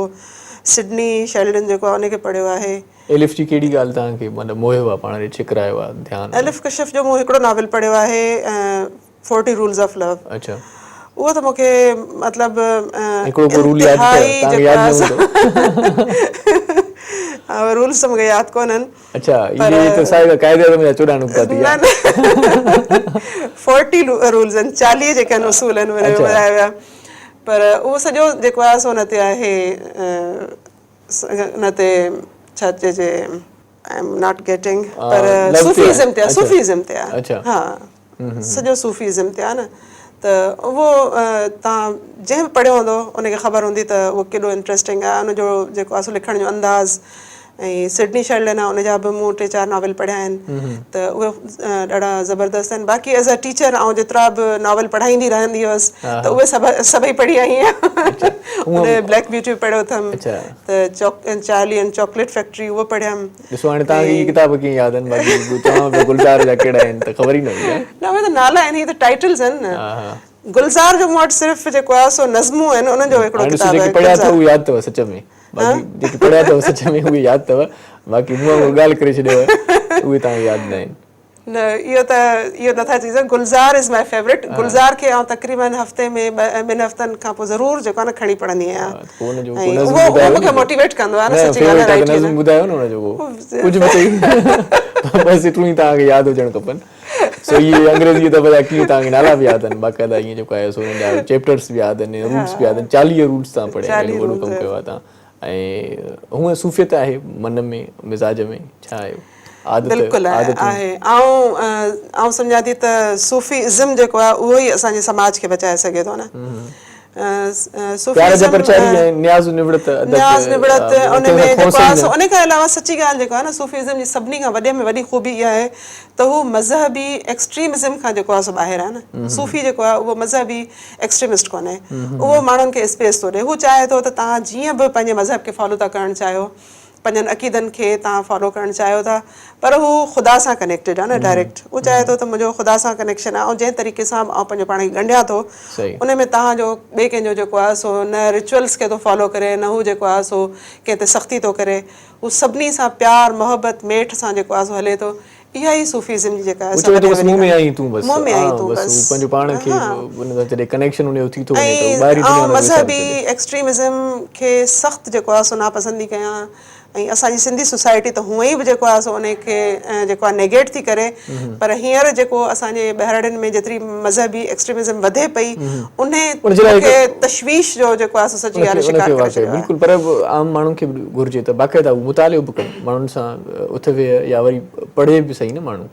Speaker 2: سڊني شيلڊن جيڪو آهي ان کي پڙهيو آهي.
Speaker 1: ايلف جي ڪهڙي ڳالهه توهان کي مطلب موهيو آهي پاڻ ڏي ڇڪرايو آهي ڌيان؟
Speaker 2: ايلف ڪشف جو مون هڪڙو ناول پڙهيو آهي فورٽي رولز آف لو.
Speaker 1: اڇا.
Speaker 2: اهو ته مون کي مطلب
Speaker 1: هڪڙو ڪو رول ياد اٿو؟ توهان کي ياد نه هوندو.
Speaker 2: اهي رولز ته مون کي ياد ڪونهن.
Speaker 1: اڇا اهي ته صاحب قائد اعظم جا 14 نقطا ٿي ويا.
Speaker 2: نه نه فورٽي رولز آهن 40 جيڪي آهن اصول آهن اهي ٻڌايا ويا پر اهو سڄو جيڪو آهي سو ان تي آهي ان تي ڇا چئجي I am not getting per Sufism تي آهي صوفيزم تي آهي ها سڄو صوفيزم تي آهي نه ته اهو تان جنهن به پڙهيو هوندو ان کي خبر هوندي ته اهو ڪيڏو انٽريسٽنگ آهي ان جو جيڪو آهي سو لکڻ جو انداز ۽ سڊني شيلڊن آهي ان جا به مون ٽي چار ناول پڙهيا آهن ته اهي ڏاڍا زبردست آهن باقي ايز ا ٽيچر آئون جيترا به ناول پڙهائيندي رهندي هيس ته اهي سڀ سڀئي پڙهي آئي آهيان ان بليڪ بيوٽي به پڙهيو اٿم ته چارلي اينڊ چاڪليٽ فيڪٽري اهو پڙهيم.
Speaker 1: ڏسو هاڻي توهان کي اهي ڪتاب ڪيئن ياد آهن باقي چوان پيو گلزار جا ڪهڙا آهن ته خبر ئي نه هئي.
Speaker 2: نه اهي ته نالا آهن هي ته ٽائيٽلز آهن نه. گلزار جو مون وٽ صرف جيڪو آهي سو نظمون آهن انهن جو هڪڙو
Speaker 1: ڪتاب آهي. جيڪي پڙهيا اٿو اهي ياد اٿو سچ ۾. باقي جيڪي پڙهيا اٿو سچ ۾ اهي ياد اٿو باقي مون وانگر ڳالهه ڪري ڇڏيو اهي توهان کي ياد نه آهن.
Speaker 2: نه اهو ته اهو نٿا چئي سگهون گلزار از مائي فيورٽ گلزار کي آئون تقريبن هفتي ۾ ٻن هفتن کان پوء ضرور جيڪو آهي نه کڻي پڙهندي آهيان ۽ اهو اهو مونکي موٽيويٽ ڪندو آهي نه سچي ڳالهه آهي
Speaker 1: نظم ٻڌايو نه ان جو ڪو ڪجهه به چئي ٻه سٽون ئي توهان کي ياد هجڻ کپن سو اهي انگريزي ادب جا ڪيئن توهان کي نالا به ياد آهن باقاعده ائين جيڪو آهي سو انهن جا چيپٽرس به ياد آهن رولس به ياد آهن 40 رولس توهان پڙهيا آهن ايڏو وڏو ڪم ڪيو آهي توهان ۽ هونء صوفيت آهي من ۾ مزاج ۾ ڇا آهي عادت
Speaker 2: بلڪل آهي آئون آئون سمجهان ٿي ته صوفي ازم جيڪو آهي اهو ئي اسان جي سماج کي بچائي سگهي ٿو نه
Speaker 1: پيار جا پرچاري ۽ نياز نوڙت ادب
Speaker 2: نياز نوڙت ان ۾ جيڪو آهي سو ان کان علاوه سچي ڳالهه جيڪو آهي نه صوفي ازم جي سڀني کان وڏي ۾ وڏي خوبي اها آهي ته هو مذهبي ايڪسٽريمزم کان جيڪو آهي سو ٻاهر آهي نه صوفي جيڪو آهي اهو مذهبي ايڪسٽريمسٽ ڪونهي اهو ماڻهن کي اسپيس ٿو ڏي هو چاهي ٿو ته توهان جيئن به پنهنجي مذهب کي فالو ٿا ڪرڻ چاهيو پنهنجن عقيدن کي توهان فالو ڪرڻ چاهيو ٿا پر هو خدا سان ڪنيڪٽيڊ آهي نه ڊائريڪٽ هو چاهي ٿو ته منهنجو خدا سان ڪنيڪشن آهي ۽ جنهن طريقي سان به آئون پنهنجو پاڻ کي ڳنڍيان ٿو ان ۾ توهان جو ٻئي ڪنهن جو جيڪو آهي سو نه رچوئلس کي ٿو فالو ڪري نه هو جيڪو آهي سو ڪنهن تي سختي ٿو ڪري هو سڀني سان پيار محبت ميٺ سان جيڪو آهي سو هلي ٿو اها ئي صوفيزم جي جيڪا آهي
Speaker 1: هو چوي ٿو بس مون ۾ آهين تون بس مون ۾ آهين تون بس هو پنهنجو پاڻ کي ان سان جڏهن ڪنيڪشن ان جو ٿي ٿو وڃي ته هو ٻاهرين
Speaker 2: دنيا آئون مذهبي ايڪسٽريمزم کي سخت جيڪو آهي سو ناپسند ٿي ڪيان ۽ اسان جي سنڌي سوسائٽي ته هونئن ئي به جيڪو آهي سو ان کي جيڪو آهي نيگيٽ ٿي ڪري پر هينئر جيڪو اسان جي ٻهراڙين ۾ جيتري مذهبي ايڪسٽريمزم وڌي پئي انهي مون کي تشويش جو جيڪو آهي سو سچي ڳالهه شڪار ڪري ڇڏيو آهي.
Speaker 1: بلڪل پر عام ماڻهن کي به گهرجي ته باقاعده هو مطالعو به ڪن ماڻهن سان اٿ ويهه يا وري پڙهي به سهي نه ماڻهو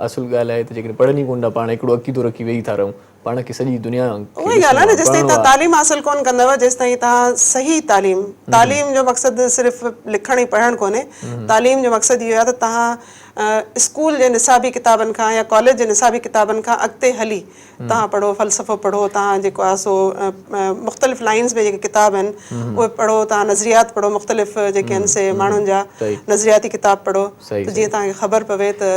Speaker 1: اصل ڳالهه آهي ته جيڪڏهن پڙهن ئي ڪونه ٿا پاڻ هڪڙو عقيدو رکي ويهي ٿا رهون پاڻ کي سڄي دنيا کي
Speaker 2: اها ئي ڳالهه آهي نه جيستائين توهان تعليم حاصل ڪونه ڪندؤ جيستائين توهان صحيح تعليم تعليم جو مقصد صرف لکڻ ۽ پڙهڻ ڪونهي تعليم جو مقصد اهو آهي ته توهان اسڪول جي نصابي ڪتابن کان يا ڪاليج جي نصابي ڪتابن کان اڳتي هلي توهان پڙهو فلسفو پڙهو توهان جيڪو آهي سو مختلف لائنز ۾ جيڪي ڪتاب آهن اهي پڙهو توهان نظريات پڙهو مختلف جيڪي آهن سي ماڻهن جا نظرياتي ڪتاب پڙهو ته جيئن توهان کي خبر پوي ته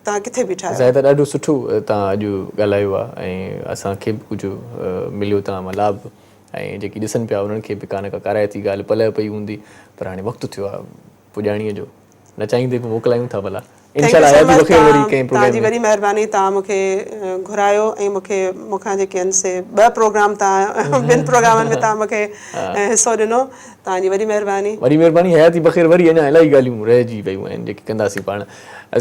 Speaker 2: توهان ڪٿي بيٺا آهيو.
Speaker 1: زاهده ڏاڍو سٺو توهان اڄ ڳالهايو آهي ۽ اسان کي به ڪجهه مليو توهان مان لاڀ ۽ جيڪي ڏسن پيا انهن کي به ڪا نه ڪا ڪارائتي ڳالهه پلئه پئي هوندي پر هاڻي وقت ٿيو آهي پڄاڻيء جو نه چاهيندي به موڪلايون ٿا ڀلا.
Speaker 2: انشاء الله حياتي بخير وري ڪنهن پروگرام ۾. توهان جي وڏي مهرباني توهان مون کي گهرايو ۽ مون کي مون کان جيڪي آهن سي ٻه پروگرام توهان ٻن پروگرامن ۾ توهان مون کي حصو ڏنو توهان جي وڏي مهرباني.
Speaker 1: وڏي مهرباني حياتي بخير وري اڃا الائي ڳالهيون رهجي ويون آهن جيڪي ڪنداسين پاڻ.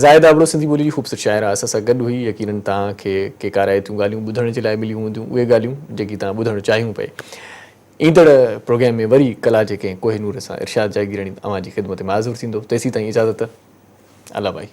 Speaker 1: زاهده ابڙو سنڌي ٻولي جي خوبصورت شاعره اسان سان گڏ هئي يقينن توهان کي ڪي ڪارائتيون ڳالهيون ٻڌڻ جي لاء مليون هونديون اهي ڳالهيون جيڪي توهان ٻڌڻ چاهيون پئي. ايندڙ پروگرام ۾ وري ڪلا جي ڪنهن ڪوهه نور سان ارشاد جاگيراڻي اوهان جي خدمت ۾ حاضر ٿيندو تيسين تائين اجازت الله ڀائي.